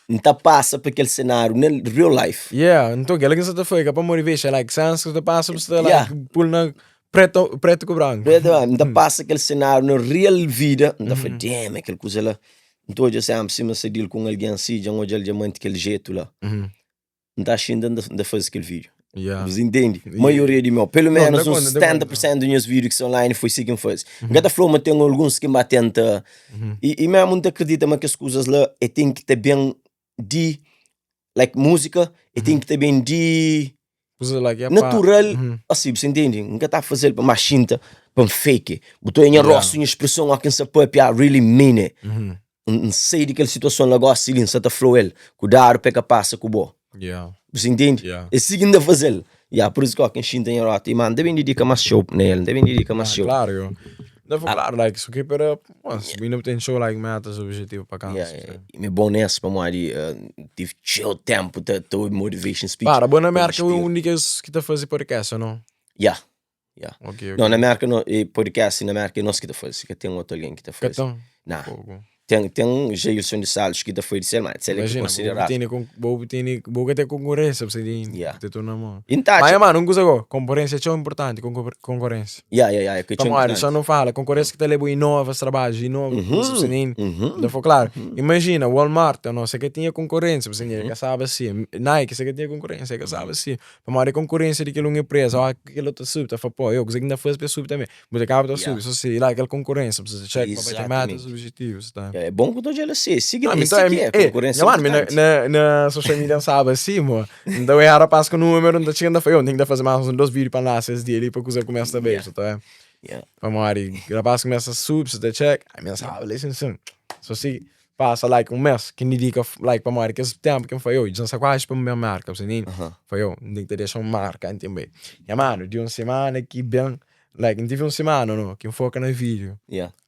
N ta pasa pa kel cenário na real life. Yeah, então kel ki N sa ta fla, ka pa motivation, like, cenas ki ta pasa, bu sta like, pul na preto, preto ku branco. Preto, N ta pasa kel cenário na real vida, N ta fla, damn, é kel kuza la. N ta odja senpri sima N sa deal ku un algen si, dja N odja-l dja manti kel jetu la. N ta xinta N ta faze kel vídeo. Bus intendi? Maioria di meu, pelu menus uns 70% di nhas vídeo ki sta online foi si ki N faze. N ka ta fla-u ma ten alguns ki N ba tenta, i mésmu N ta kridita ma kes kuzas la e ten ki ta ben di like múzika, e ten ki ta ben di Kuzas like, yeah, natural, asi, bu sa intendi? N ka ta faze-l pa ma xinta pa N fake. Bu ta oja nha rostu, nha spreson óki N sa papia, I really mean it. N sai di kel situason la gósi li, N sa ta fla-u el, kudadu pa e ka pasa ku bo. Bu sa intendi? É si ki N ta faze-l. Ya, pur isu ki óki N xinta nha rota, i ma N ta ben didika más txeu na el, N ta ben didika más txeu. Klaru, yo. N ta fla, klaru, like, su keep it up, bu inda bu ten txeu like metas, objetivu pa kansa. Yeah, yeah. Mi é bom nes pamodi N tive txeu tempu ta ta obi motivation speech. Para, bo na Merka é un di kes ki ta faze podcast ou não? Yeah, yeah. Ok, ok. Não, na Merka no, podcast na Merka é nos ki ta faze, ka ten otu algen ki ta Ka faze. ten? Nah. Fogo. Ten, ten Jailson de Salles ki ta faze di sel, ma sel é ki Imagina, bo konsideradu. tene con, bo tene, bo ka ten konkurênsia, bu sabe, te torna mo. I N ta Mas, atxa. mano, un kuza go, konkurênsia é txeu inportanti, konkurênsia. Yeah, yeah, yeah, é ki txeu Pamodi, inportanti. só nu fala, konkurênsia ki ta leba inova es trabadju, inova kuzas, bu sabe, ta fla klaru. Imajina, Walmart, ou não, se ka tinha konkurênsia, bu sabe, ka staba si. Nike, se ka tinha konkurênsia, ka staba si. Pamodi konkurênsia di kel un enpresa, ó, kel otu ta subi, ta fla, pô, eu, kuze ki N ta faze pa el subi tanbe? Bu ta kaba ta subi, so si la kel konkurênsia, bu ta txeka pa bai ten metas, objetivus, ta. É bon ku ta odja-l asi, si ki é, si ki é, konkurênsia é importanti. Na, na social media N staba si, mo. Nta eu era pas ku númeru, N ta txiga N ta fla, yo, N ten ki ta faze más un dos vídiu pa N lansa es dia li pa kuza kumesa ta bai, bu ta wê? Pamodi rapaz kumesa subi, bu ta txeka, ami N staba li sin sin. So si pasa like un mes ki N didika like pamodi kes ténpu ki N fla, yo, dja N sta kuazi pa N ben marka, bu ta ntende? Fla, yo, N ten ki ta dexa un marka antis di N bai. Nha manu, di un simana ki ben, like N tive un simana no, ki N foka na vídiu,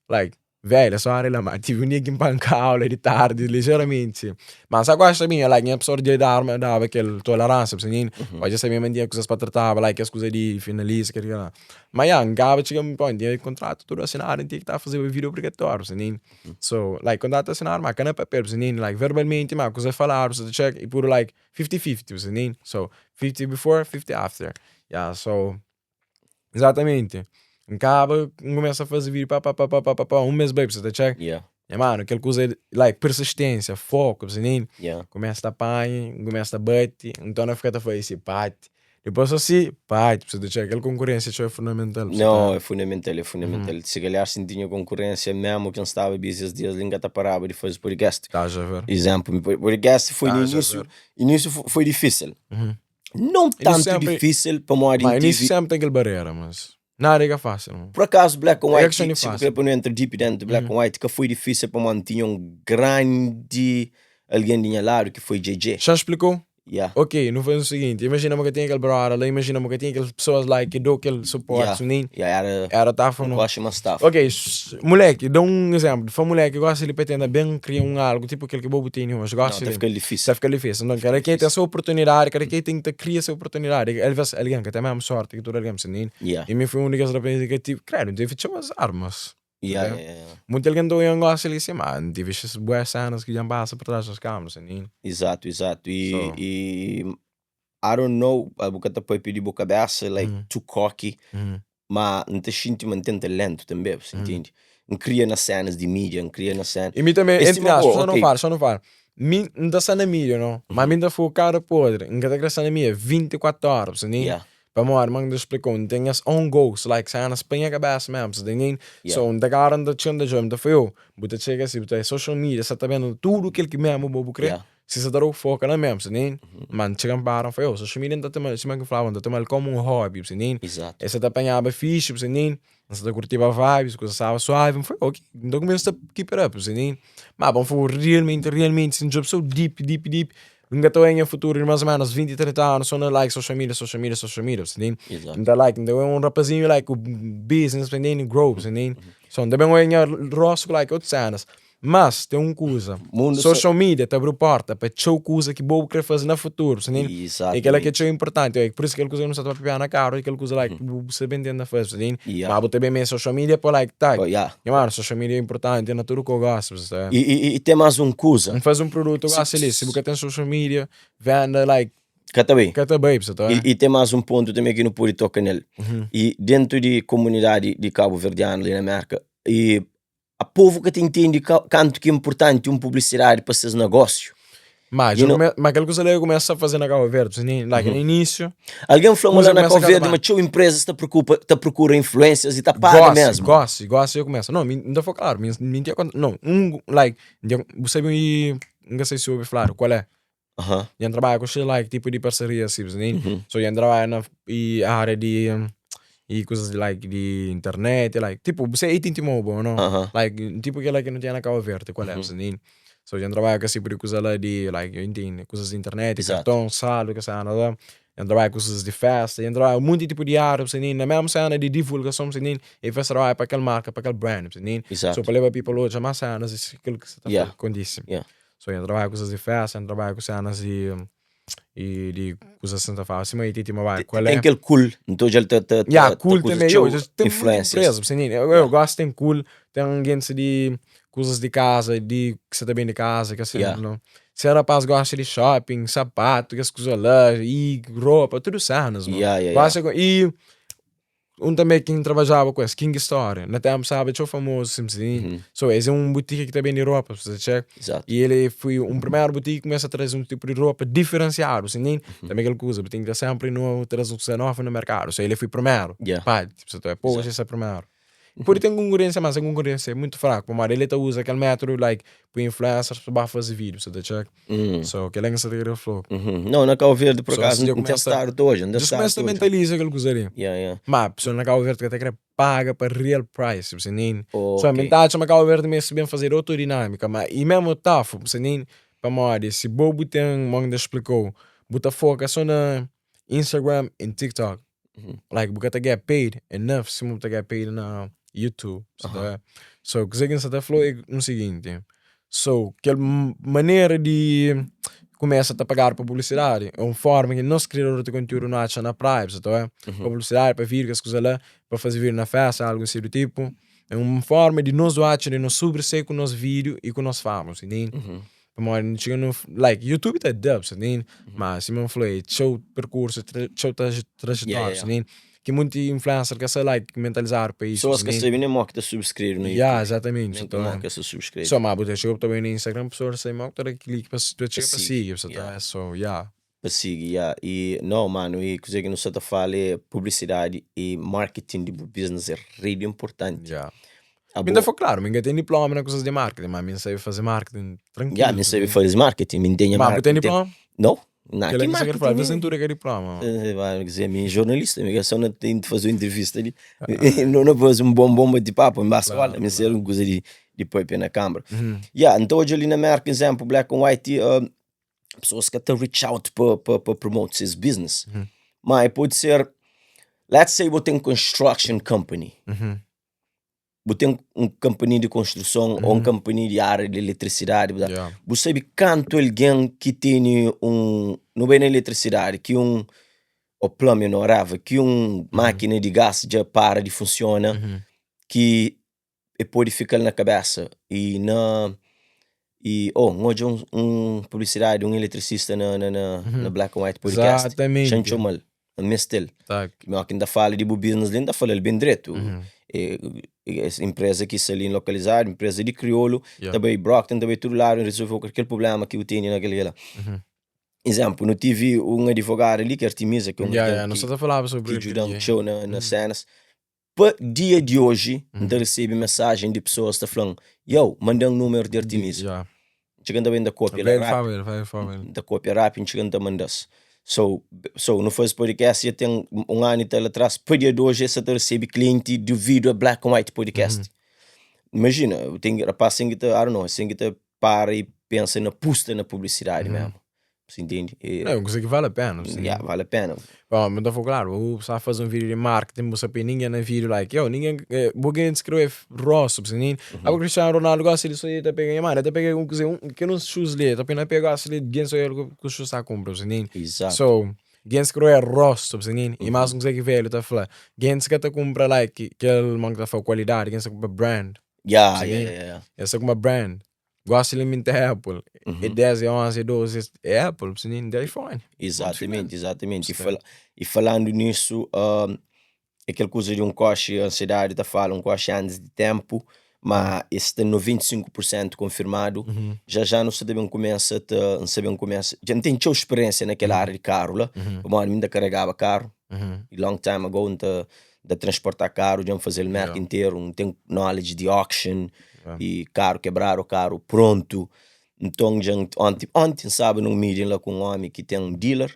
like. Velho, essa hora lá, mas tive um dia que empanca aula de tarde, ligeiramente. Mas só gosta minha, like, minha pessoa de dar, me dava aquele tolerância, você entende? Pode ser mesmo tinha coisas para tratar, like, as coisas de finalista, que lá. Mas yeah, acaba chega um ponto, tinha contrato tudo assinado, tinha que estar a fazer o vídeo obrigatório, você entende? So, like, contrato assinado, mas cana papel, você entende? Like, verbalmente, mas coisa falar, você check, e por like 50-50, você entende? So, 50 before, 50 after. Yeah, so, exatamente. Acaba, começa a fazer vídeo, pá, pá, pá, pá, pá, pá, pá, um mês bem, você tá check? Yeah. E, mano, aquela coisa, like, persistência, foco, você entende? Yeah. Começa a apanhar, começa a bate, então não fica a fazer esse bate. Depois assim, bate, você tá check? Aquela concorrência é fundamental. Você Não, tá? é fundamental, é fundamental. Se calhar se não tinha concorrência mesmo, quem estava busy esses dias, ninguém parava de fazer podcast. Estás a ver? Exemplo, podcast foi no Estás a início, ver. início foi difícil. Não tanto sempre- difícil para modo Mas início sempre tem aquela barreira, mas nada é fácil, mano. Por acaso, Black and É White, questão de se fácil. você não entra deep dentro do Black and White, que foi difícil para manter um grande alguém de lado, que foi JJ. Já explicou? Yeah. Ok, não foi o seguinte, imagina que tinha aquele brother lá, imagina que tinha aquelas pessoas lá que deu aquele suporte, nem Yeah, era era tá falando. quase uma staff. Ok, moleque, dá um exemplo. Foi um moleque que gosta de pretenda bem criar um algo, tipo aquele que bobo tem hoje, Não, gosta tá de. ficando difícil. Está ficando difícil. Então, cada quem tem a sua oportunidade, cada quem tem que criar a sua oportunidade. Ele vai alguém que tem a mesma sorte que todo alguém, você entende? Yeah. E mim foi um único rapazes que tive, claro, não tive as armas. Yeah. Muito alguém do um gosta ali assim, mas não tive essas boas cenas que já passa por trás das câmeras, você entende? Exato. E, So. e I don't know, a boca tá pode pedir boa cabeça, like, too cocky, mas não te sinto manter talento também, você entende? Não cria nas cenas de mídia, não cria na cena. E mim também, Esse entre tipo, aspas, só não ok. falo, só não falo. Mim não está na mídia, não. Mas mim está foi cara podre. Não está crescendo na mídia 24 horas, você entende? Yeah. Para mim, irmão, explicou, não tem as own goals, like, cenas põe a cabeça mesmo, você entende? Yeah. So, não está cara, não está chegando, não foi eu. Você chega assim, você social media, você está vendo tudo aquilo que mesmo vou crer. Yeah. Se você dá o foco lá mesmo, você entende? Mas chega para, foi eu. Social media não está tomando, se que falava, não está tomando como um hobby, você entende? Exato. Esse tá apanhava fixe, você entende? Você tá curtindo a vibes, coisa estava suave, foi ok. Então começa a keep it up, você entende? Mas bom, foi realmente, realmente, assim, job so deep, deep, deep. Nunca estou em futuro, mais ou menos 20, 30 anos, só no like, social media, social media, social media, você entende? Exato. Então, like, então é um rapazinho, like, o business, você entende? Grow, você entende? So, também é um rosto, like, outras cenas. Mas tem uma coisa, Mundo social media te abre porta para tchau coisa que bobo quer fazer no futuro, você entende? Exato. E aquela que é importante, é por isso que aquela coisa não está a na cara, aquela coisa like, você bem entende fazer, você entende? Yeah. Mas também mesmo social media, pô, like, tá. Oh, yeah. E, mano, social media é importante, é na tudo que eu gosto, você tá? E tem mais um coisa. Não faz um produto, eu gosto ali, se você tem social media, venda, like, Cata bem. cata bem, você tá? E tem mais um ponto também que não pude tocar nele. E dentro de comunidade de Cabo Verdeano ali na América, e a povo que te entende canto que é importante uma publicidade para seus negócios. Mas, You know- mas aquela coisa ali eu começo a fazer na Cabo Verde, você entende? Like, no início, Alguém falou lá na começa a Cabo Verde, acabar. mas tinha empresa está preocupa, tá procura influências e tá paga gosto, mesmo. gosto, gosto, eu começo. Não, não foi claro, me tinha não, um, like, você me, não sei se ouve falar, qual é? Eu trabalho com esse, like, tipo de parceria, assim, você entende? So, eu trabalho na e área de, e coisas de, like, de internet, like, tipo, você é AT&T Mobile, não? Like, tipo aquela que não tinha na Cabo Verde, qual é, você entende? So, eu trabalho com esse tipo de coisa lá de, like, eu entendo, coisas de internet, cartão, saldo, que sei lá, eu trabalho com coisas de festa, eu trabalho muito tipo de área, você entende? Na mesma cena de divulgação, você entende? E faz trabalho para aquela marca, para aquele brand, você entende? So, para levar people hoje, mais cenas, isso é aquilo que você tá falando, disse. So, eu trabalho com coisas de festa, eu trabalho com cenas de, e de coisas assim, tá falando, assim, mas tem uma qual Tem é? aquele cool, então já tá Yeah, tá cool coisa também, tchau, eu, tem muita influências. empresa, você entende? Eu gosto, tem cool, tem alguém de coisas de casa, de que você tá bem de casa, que assim, não. Se o rapaz gosta de shopping, sapato, que as coisas lá, e roupa, tudo cenas, mano. Gosta e um também quem trabalhava com esse King Store, na tempo sabe, tinha famoso, assim, assim. So, esse é um boutique que também de roupa, você check. E ele foi um primeiro boutique que começa a trazer um tipo de roupa diferenciado, assim, nem? Também aquele coisa, tem que estar sempre no, trazer uma coisa nova no mercado. So, ele foi primeiro. Pá, tipo, você tá, pô, esse é primeiro. Por tem concorrência, mas a concorrência é muito fraca. Mas ele tá usa aquele método, like, para influencers para fazer vídeo, você tá check? So, aquele é que você tá falou. Não, na Cabo Verde, por So, acaso, se eu não tem começo a estado hoje, não tem Just estado começa a hoje. mentalizar aquela coisa ali. Yeah. Mas a pessoa na Cabo Verde que até quer paga para real price, você nem. Oh, So, a ok. mentalidade chama Cabo Verde mesmo bem fazer outra dinâmica, mas e mesmo tafo, você nem para morrer, se bobo tem, mão explicou, bota foca só na Instagram e TikTok. Like, porque get paid enough, se você get paid na YouTube. Sa ta wê? So, kuzê ki N sa ta fla é un siginti, so, kel manera di kumesa ta pagadu pa publisidadi é un forma ki nos kriador di kontiúdu nu atxa na praia, bu sa ta wê? Pa publisidadi, pa vídiu, kes kuza la, pa faze vídiu na festa, algu asi du tipu. É un forma di nos atxa di nos sobresai ku nos vídiu i ku nos fama, bu sa ntende? Pamodi nu txiga nu, like, YouTube ta da, bu sa ntende? Ma sima N fla, é txeu perkursu, txeu trajetória, bu sa ntende? Ki munti influencer ka sta like mentalizadu pa isu. Pessoas ka sabe nem mo ki ta subscreve no YouTube. Yeah, exatamente. Nem como que se subscreve. So, ma bu ta txiga bu ta bai na Instagram, pessoas ta sai mo ki ta da clique pa ta txiga pa sigui, bu sa ta yeah. So, yeah. Pa sigui, yeah. E no, mano, e kuzê ki nu sa ta fala é publicidade e marketing di bu business é rei di importanti. Yeah. Mi ta fla klaru, mi ka ten diploma na kuzas di marketing, ma mi N sabe faze marketing trankilu. Yeah, mi sabe faze marketing, mi N tenha marketing. Ma bu ten diploma? No. Na ki marketing? Fala, vez em tudo é diploma. Quer dizer, mi jornalista, mi só não tem de fazer uma entrevista ali. Não não fazer um bom bom bate-papo, em base olha, mi ser uma coisa de de pôr pé na câmara. Yeah, então hoje ali na América, exemplo, black and white, uh, pessoas que te reach out para pa, pa promote seus business. Mas pode ser, let's say, você tem construction company. Bu ten un kanpania di konstruson ô un kanpania di ária di eletrisidadi, bu ta Yeah. bu sabe kantu algen ki tene un, nu bai na eletrisidadi, ki un ô plumbing ô whatever, ki un mákina di gás dja para di funsiona, ki e pode fika-l na kabésa y na y oh, N odja un un publisidadi di un eletrisista na na na Black and White Podcast, Exatamente. xa-m txoma-l. N meste-l. Tá. Mi óki N ta fala di bu business li, N ta fala-l ben dretu. Es inpreza ki sta li lokalizadu, inpreza di kriolu, Yeah. ta bai Brockton, ta bai tudu ladu, N rezolve kel prubléma ki bu tene na kel kel la. Izénplu, nu tivi un adivogadu li ki é Artemisa, ki é un Yeah, algen yeah, nu ki sta ta falaba sobri ki el kel djuda-m dia. txeu na na sénas. Pa dia di oji, N ta resebe mensajen di pesoas ta fla-m, Yow, manda-m númeru di Artemisa. Yeah. N txiga N ta ben ta kópia la Vai, rápidu. fala el, vai, fala el. N ta kópia rápidu, N txiga N ta manda-s. So, so nu faze podcast dja ten un anu i tal atrás, pa dia di oji es sa ta resebe klienti devidu a Black and White Podcast. Imajina, ten rapaz ten ki ta, I don't know, ten ki ta para i pensa na pusta na publisidadi mésmu. Você entende? E, Não, é uma coisa que vale a pena. Sim. Yeah, vale a pena. Bom, mas então, claro, o pessoal faz um vídeo de marketing, você põe ninguém na vídeo, like, yo, ninguém, eh, alguém escreve rosto, você nem, uhum. Ah, o Cristiano Ronaldo gosta de sonhar, tá pegando, mano, tá pegando um coisa, um, que não shoes ali, tá pegando, pega gosta de alguém só ele com os shoes tá compra, você nem. Exato. So, alguém escreve rosto, você nem, e mais um coisa que velho tá falando, alguém que tá compra, like, que ele man que tá falando qualidade, alguém que compra brand. Yeah, yeah, yeah, yeah. Essa com uma brand. Gosta de limite Apple. É 10, é 11, é 12, é Apple, você nem de iPhone. Exatamente, exatamente. E, fala, e falando nisso, uh, aquela coisa de um coche, a ansiedade tá fala, um coche antes de tempo, mas esse está 95% confirmado. Uhum. Já já não sabem começa, não sabem começa. Já não tem tchau experiência naquela área de carro lá. Uhum. Bom, ainda carregava carro. Uhum. E long time ago, não de transportar carro, já fazer o mercado Yeah. inteiro, não tem knowledge de auction Yeah. e carro quebrar o carro pronto. Então, já ontem, ontem sabe, num meeting lá com um homem que tem um dealer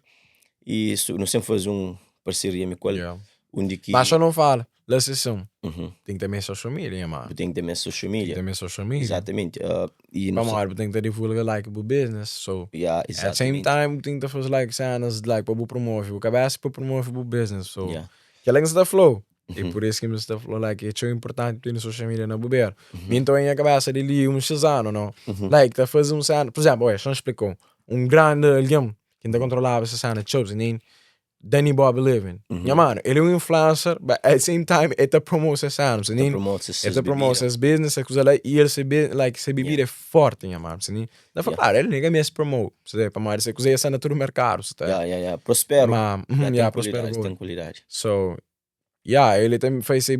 e isso, nós sempre faz um parceria com ele, Yeah. onde que Mas só não fala. Lá sessão. Uhum. Tem que ter também social media, mano. tem que ter mais social Tem que media. ter social media. Exatamente. E não Vamos lá, tem que divulgar like o business. So, yeah, at the same exatamente. time, tem que fazer like cenas like para promover o cabeça para promover o business. So, Yeah. que além da flow. E Uhum. por isso que me está falando like, é importante ter no social media na bobeira. Uhum. Então, em a cabeça dele, um X ano, não? Uhum. Like, tá fazendo um cena, por exemplo, olha, só explicou. Um grande alguém que ainda controlava essa cena, Chops, nem Danny Bob Living. Uhum. Nha mano, ele é um influencer, but at the same time, ele tá promove essa cena, você Tá nem? promove essas Ele tá promove bebidas. essas business, essa coisa lá, e ele se, like, essa bebida é forte, nha mano, você nem? Dá pra Yeah. claro, ele nunca mesmo promove, você para mais, essa coisa é cena tudo mercado, você tá? Yeah, yeah, yeah. Prospero. Mas, uhum, Yeah, tem yeah, prospero qualidade, good. tem qualidade. So, yeah, ele também faz ser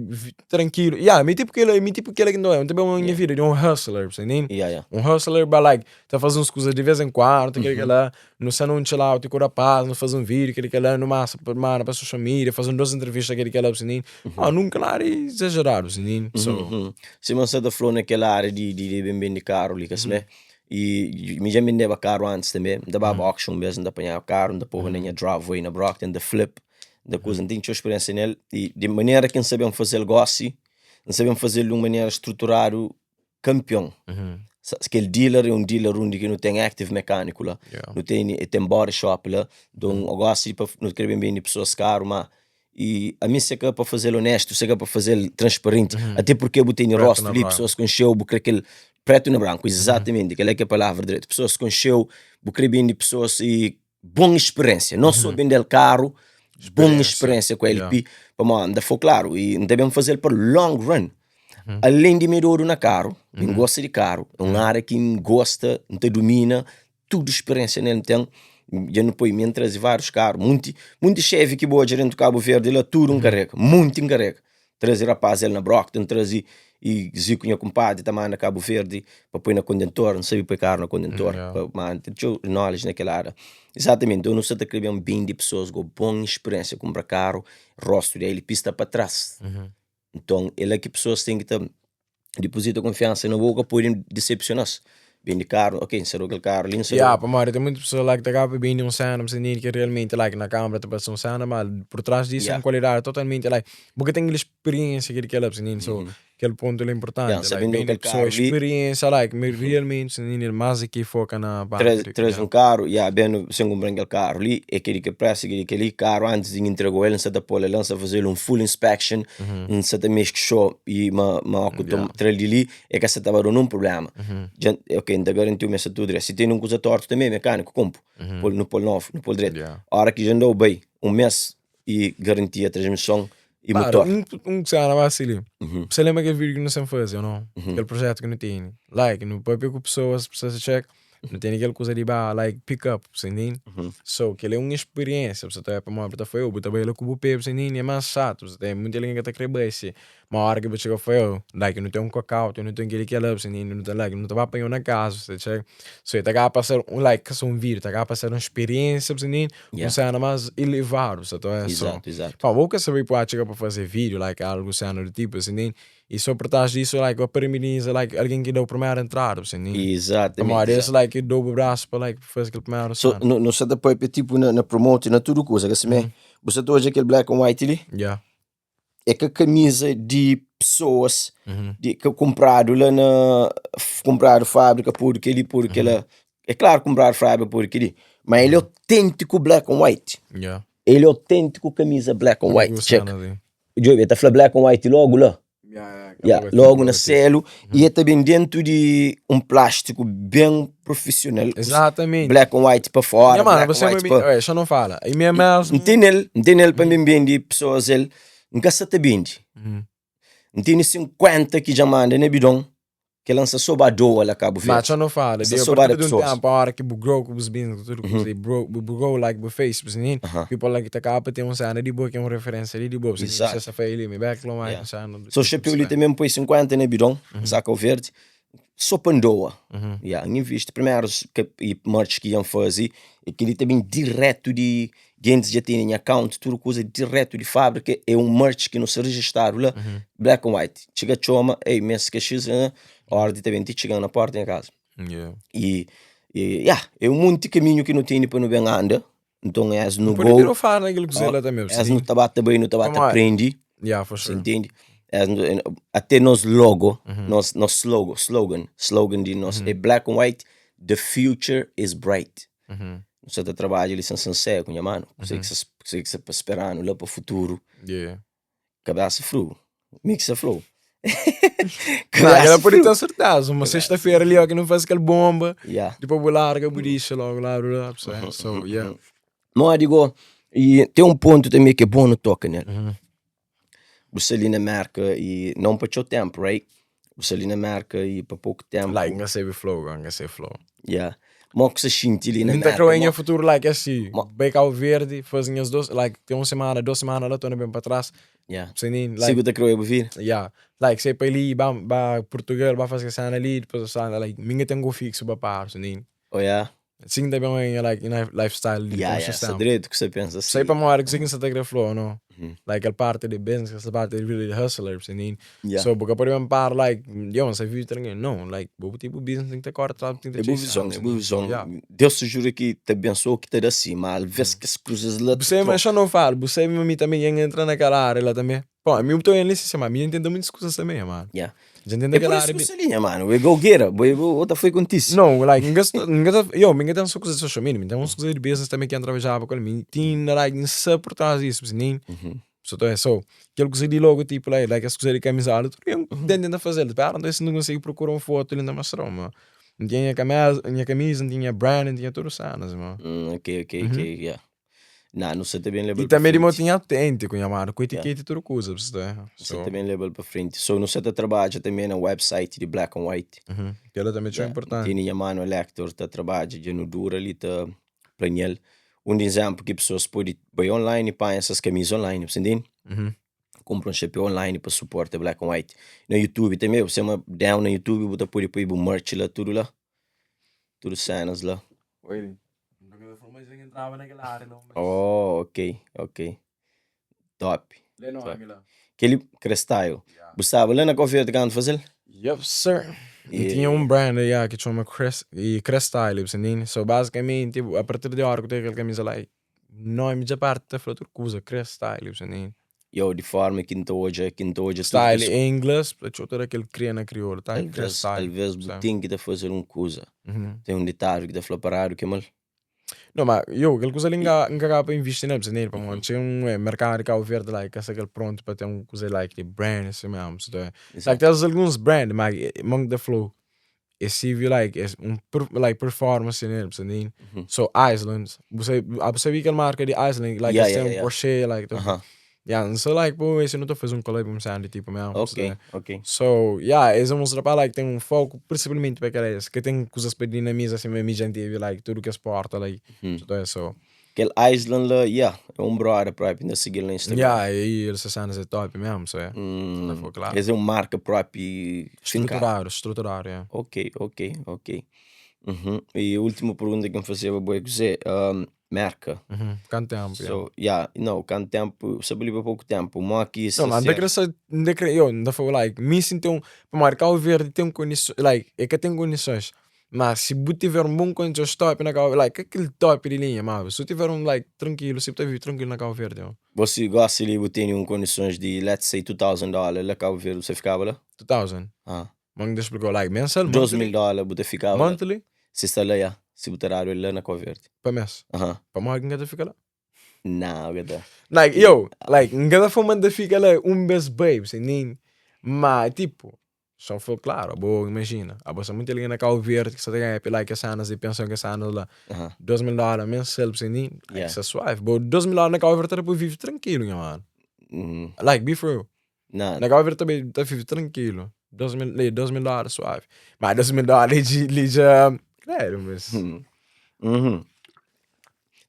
tranquilo. Yeah, me tipo que ele, me tipo que ele que não é, também uma minha Yeah. vida de um hustler, você entende? Yeah, yeah. Um hustler, but like, tá fazendo umas coisas de vez em quando, aquele que lá, no cena um chill out com o rapaz, não faz um vídeo, aquele que lá, no massa, mano, para social media, fazendo duas entrevistas, aquele que lá, você entende? Ah, nunca lá é exagerado, você entende? So, Uhum. Se você tá falando naquela área de, de, de bem bem de carro ali, que uhum. E, e me já vendeva carro antes também, dava uhum. auction mesmo, da apanhar carro, da porra na minha driveway na Brockton, da flip, da coisa, não tenho experiência nele. E de maneira que não sabemos fazer negócio, não sabemos fazer de uma maneira estruturada, campeão. uhum. Aquele dealer é um dealer onde que não tem active mecânico lá, Yeah. não tem, tem body shop lá, então eu gosto de não querer bem de pessoas caro, mas I ami se ka pa faze-l onestu, se ka pa faze-l transparenti, ate purke bu tene Pretu rostu na li, branku. pesoas konxe-u, bu kre kel pretu na branku, izatamenti, kel-la ki é palavra dretu. Pesoas konxe-u, bu kre bende pesoas i bon speriensia, non so bende-l karu, bon speriensia ku LP, pamodi N ta fla-u klaru, i N ta ben faze-l pa long run. Alén di mi é dodu na karu, mi N gosta di karu, é un ária ki N gosta, N ta dumina, tudu speriensia nel N ten, dja nu poi mi N traze várius karu, munti munti Chevy ki bu odja dentu Kabu Verdi la, tudu N karega, munti N karega, traze rapaz el na Brockton, traze i Ziku nha kunpadri ta manda Kabu Verdi pa poi na kondentor, N sabe poi karu na kondentor, pa manda, ten txeu knowledge na kel ária, izatamenti, nton nu sa ta kre ben bende pesoas ku bon speriensia, kunpra karu, rostu di LP sta pa tras. Nton, é la ki pesoas ten ki ta dipozita konfiansa na bo, ka pode disepsiona-s. Bende karu, ok, N sa da-u kel karu li, N sa Ya, da-u. pamodi ten muitu pesoa la ki ta kaba pa bende un sena, bu ntende, ki realmenti like na kamera ta parse un sena, ma por trás disu é un kualidadi totalmenti like, bu ka ten kel speriensia ki di kel-la, bu ntende, so kel pontu la é Ya, inportanti, N sa like bende-u bende kel pesoa karu li. speriensia like ma realmenti, bu ntende, más di ki foka na parte di. Traze un karu, ya, ben, sen kunpra-m kel karu li, é kel-li ki presta, kel-li kel-li, karu antis di N intrega-u el, N sa ta pô-l la, N sa faze-l un full inspection, N sa ta make sure i ma ma óki ta tra-l di li, e ka sa ta ba da-u nun prubléma. Dja, ok, N ta garanti-u ma e sta tudu dretu. Si ten un kuza tortu tanbe, mekániku konpu, pô-l, nu pô-l novu, nu pô-l dretu. Óra ki dja N da-u bai un mês i garantia transmison i Claro, motor. un cena ba si li. Você lembra aquele vídeo que nós sempre fazia, ou não? Aquele projeto que não tem. Like, no papel com pessoas, pessoas check, não tem aquela coisa de ba, like, pick up, você entende? So, aquele é uma experiência, você tá para mostrar, foi eu, você tá lá com o pé, você entende? É mais chato, você tem muita gente que tá querendo esse. Uma hora que você chega, foi eu, like, não tem um cacau, não tem aquele que é lá, você entende? Não tá like, não tá para apanhar na casa, você check. So, tá cá para ser um like, só um vídeo, tá cá para ser uma experiência, você entende? Yeah. Un sena más elevadu, sa ta oia? So, Exato, exato. pá, bo ka sabe pua txiga pa faze vídeo, like, algu sena du tipu, assim, nem, e só por trás disso, like, o parabeniza, like, alguém ki dau primeru entrada, assim, nem. Exatamente, Pamodi es, exato. like, dau bu brasu pa, like, faze kel primeru So, sena. nu, nu sa ta papia tipo na, na promote, na tudu kuza, ka simé? Bu sa ta odja kel black and white li? Yeah. É ka kamisa di pesoas di ka kunpradu la na kunpradu fábrika podu kel-li podu kel-la. É klaru kunpradu fábrika podu kel-li, ma el é autêntiku black and white. El é autêntiku kamisa black and white. Txeka. Djobe, el ta fla black and white logu la. Ya, logu na selu i el ta ben dentu di un plástiku ben profesional. Exatamente. Black and white pa fora, Nha mano, black você and white me, pa. Ué, xa não fala. E mi é mesmo. N tene el, N tene el pa mi bende pesoas el, N ka sa ta bende. N tene 50 ki dja manda na bidon, Kel lansa so ba doa la Cabo Ma Verde. txeu no fala, Sa de so a ba partir da de um pessoas. tempo, a hora que bu grow ku bus business, ku tudo ku bu grow, bu grow like bu face, bu sinin, people like ta kaba pa ten un sena di bo ki é un referência li di bo, bu sinin, Exato. sa fai li, mi back lo mai Yeah. un sena do So tipo, chapéu li sabe? também põe 50 na bidon, saca o verde, só pa ndoa. Yeah, N invisti primeiros que, e merch ki iam faze, e kel-li ta ben direto di gentis dja tene nha account, tudu kuza direto di fábrika, é un merch ki nu sta registadu la, black and white. Txiga txoma, ei, mes ke xis, ordi ta ben ti txiga na porta nha kaza. Yeah. E, e yeah, é un monti kaminhu ki nu tene pa nu ben anda, nton es nu Pode go, ter fala naquilo que você lá também, es nu ta ba ta bai, nu ta ba ta Pamodi? prendi, Yeah, for Você sure. entende? Es nu- até nos logo, nos, nos logo, slogan, slogan di nos é black and white, the future is bright. Nu sa ta trabadja li sen senseku, nha manu. Kusé ki sa, kusé ki sa pa spera-nu la pa futuru. Yeah. Kabesa fru. Mi ki sa flu. Não, ela pode ter certeza. Uma sexta-feira ali, ó, que não faz aquela bomba. Yeah. Depois vou larga, vou deixa logo lá, lá, lá, So, yeah. Modi go, e tem um ponto também que é bom no toca nele. Bu sta li na Merka e não pa txeu tempo, right? Bu sta li na Merka e pa pouco tempo. Like, nga sebe flow, nga sebe flow. Yeah. Mo ku sa xinti li na Min ta Merka? creu em Mo- futuro, like, assim, Mo- bem Cabo Verde, faz as duas, like, tem uma semana, 2 semanas lá, tô bem para trás. Yeah. Sem nem, Si like, bu ta creu é bu vida? yeah. Like, sei para ali, ba, ba Portugal, ba fazer cena ali, depois cena, like, minha tem go fixo ba par, sem nem. Oh yeah? Sim, também é like, lifestyle de Yeah, yeah. Sa direito que você pensa assim. Sei para uma hora que você tá querendo flow, não? Like, aquela parte de business, essa parte de really hustler, sem nem. Yeah. So, porque pode par, like, eu não sei viver ninguém, não, like, vou tipo business tem que ter corte, tem que É ter boa visão, é boa visão. Yeah. Deus te jura que te abençoa, que te dá assim, mas às vezes que as coisas lá te Você, mas eu não falo, você a mim também entra naquela área lá também. Bom, a mim estou em licença, mas a mim entendo muitas coisas também, mano. Yeah. Já entendo É por aquela isso área. que você linha, mano. É go-getter. Outra foi contigo. Não, like, ninguém eu, ninguém tem só coisa de social media, tem umas coisas de business também que entra já com mim. Tem, like, não sei por trás disso, assim, nem. So ta so kel kuza di logo tipo la, like es kuza di kamizola tudu ken mm -hmm. tenta fazel pera nta si nu konsigi prokura un foto li nta mostra-u ma N tinha nha kameza nha kamisa N tinha brand N tinha tudu senas ma. Ok ok ok yeah Nah nu sa ta ben leba-l pa frenti. I tanbe di mo tinha autentiku nha manu ku etiketi yeah. Tudu kuza bu sta Nu sa ta ben leba-l pa frenti so nu sa ta trabadja tanbe na website di Black and White. Kela tanbe txeu importanti. Tene nha manu Elector ta trabadja dja nu dura li ta plania-l. Un di izénplu ki pesoas pode bai online i panha ses kamiza online, bu sta ntende? Kunpra un xapéu online pa suporta Black and White. Na YouTube tanbe, bu sema down na YouTube bu ta pode poi bu merch la, tudu la, tudu sénas la. Oh, ok, ok. Top. Kel-li, Crestyle. Bu staba la na Cabo Verde kantu faze-l? Yep sir. N tinha un brand ya ki txoma Cres i Crestyle, bu sa ntende? So bazikamenti a partir di ora ku ten kel kamiza la nomi dja parti ta fla tudu kuza, Crestyle, bu sa ntende? Yo, di forma ki N ta odja, ki N ta odja tudu Style em ingles, pa txeu ta da kel kria na kriolu, ta? Alvês, alvês bu ten ki ta faze algun kuza. Ten un ditadu ki ta fla paradu ke mal. No, ma yo, kel kuza li N ka, N ka kaba pa invisti nel, p'sa nel, pamodi txeu un eh, merkadu di Kabu Verdi la, i ka sta kel prontu pa ten un kuza like di brand asi mesmu, sa ta Like tens alguns brand, ma mon ki ta fla-u, e sirvi like es un like performance nel, p'sa ntende? So Islands, bu sabi, bu sabi kel marka di Island, like es ten un Porsche, like ta Ya, N sta like pa obi si nu ta faze un collab un cena di tipo mesmo. Ok, ok. So, ya, es é uns rapaz like ten un foku principalmente pa kel es, ka ten kuzas pa dinamiza sima mi dja N tevi like tudu kes porta like, so é so. Kel Island la, ya, é un brother propi, N ta sigil na Instagram. Ya, e el se cenas é top mesmo, so é. Ta fla klaru. Es é un marka propi finkadu. Struturadu, struturadu, ya. Ok, ok, ok. E ultimu pergunta ki N fazeba bo é kuzê? Merka. Kantu ténpu, ya. So, ya, no, kantu ténpu, sa bali pa poku ténpu, mó ki sa ser. N ta kre sa, N ta kre, yo, N ta fla like, mi si N ten un, pamodi Kabu Verdi ten kondisons, like, e ka ten kondisons, ma si bu tiver un bon kondisons top na Kabu, like, ka kel top di linha, ma si bu tiver un like trankilu, si bu ta vive trankilu na Kabu Verdi, yo. Bo si gosi li bu tene un kondisons di let's say 2000 dólar la Kabu Verdi bu sa fikaba la? 2000? Ah. Ma N ta splikau, like, mensal, monthly? 2000 dólar bu ta fikaba la? Monthly? Si sta la, ya. Si bu ta dadu el la na Kau Verdi. Pa mes? Aha. Pamodi ki N ka ta fika la? Nau, ka ta. Like, yo, like, N ka ta fla ma N ta fika la un bes bai, bu sa ntende? Ma, tipo, só fla klaru, abo imajina, abo sta monti algen na Kau Verdi ki sta ta ganha pi like kes sénas di penson, kes sénas la, 2000 dólar mensal, bu sa ntende? Like, sta suavi. Bo, 2000 dólar na Kau Verdi ta da pa vive trankilu, nha manu. Like, be for real. Na. Na Cabo Verde também ta vive tranquilo. 2000, li, 2000 dólares suave. Mas 2000 dólares li, li já. Credo, mas. Uhum.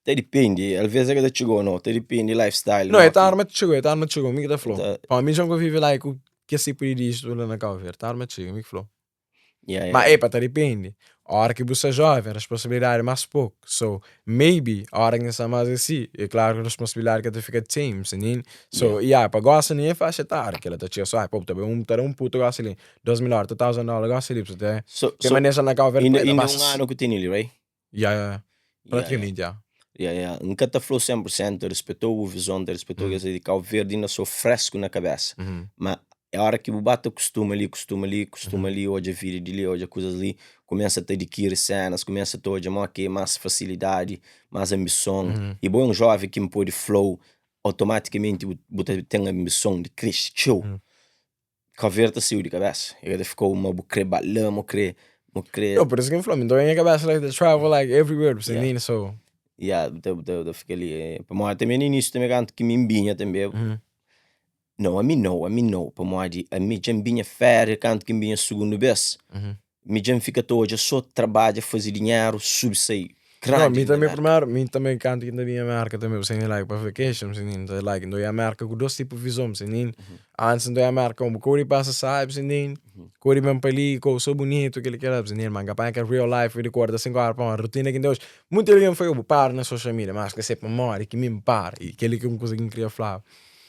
Ta dipende, alvês é ka ta txiga ou não, ta dipende lifestyle. Não, é ta arma txiga, é ta arma txiga, mi ki ta falou. Ta... Pa mi já nunca vive lá com que esse tipo de disto lá na Cabo Verde, ta arma txiga, mi ki falou. Yeah, Ma epa, ta depende. Ora ki bu sta joven, responsabilidadi é más poku. So, maybe, ora ki N sta más asi, é klaru ki responsabilidadi ka ta fika same, sa ntende? So, yeah, pa gosi nen é faixa etária, kila ta txiga so, ai, pô, bu ta bai un, ta da un puta gosi li, 2000 dólar, 2000 dólar gosi li, bu sa ta So, Ten so, manera na Cabo Verde inda, pa ta inda pasa un anu ku tene li, right? Yeah, yeah, yeah. Praticamente, yeah. Yeah, yeah. N ka ta fla-u 100%, ta respetou bu vizon, ta respetou kes di Cabo Verde inda sou fresku na kabesa. Ma é ora ki bu ba ta kustuma li, kustuma li, kustuma li, odja vida di li, odja kuzas li, kumesa ta adikiri senas, kumesa ta odja ma ok, mas fasilidadi, mas anbison. I bo é un joven ki N pode fla-u automaticamente bu ta ten anbison di kresce txeu. Cabo Verde ta saiu di kabesa. E ka ta ficou ma bu kre ba la, ma bu kre, ma bu kre. No, por isso que eu falo, então minha cabeça like to travel like everywhere, você yeah. So. Yeah, bu ta, bu ta, bu ta fica ali. Pamodi também no início também kantu ki mi binha também. Não, ami não, ami não. Pamodi ami dja N binha féria kantu ki N binha sugundu bes. Mi dja N fika ta odja so trabadja, faze dinheru, subi sai grandi. No, mi tanbe primeru, mi tanbe kantu ki N ta binha Merka tanbe, bu sini like pa vacation, bu sini, N ta like, N ta oia Merka ku dos tipu vizon, bu sini. Antis N ta oia Merka un kau di pasa sabi, bu sini, kau di ben pa li, kau so bunitu, kila kila, bu sini, ma N ka panha kel real life di korda 5 ora pa rutina ki N ten oji. Munti algen fla, bu para na social media, ma ask se pamodi ki mi N para, i keli ki é un kuza ki N kria flaba.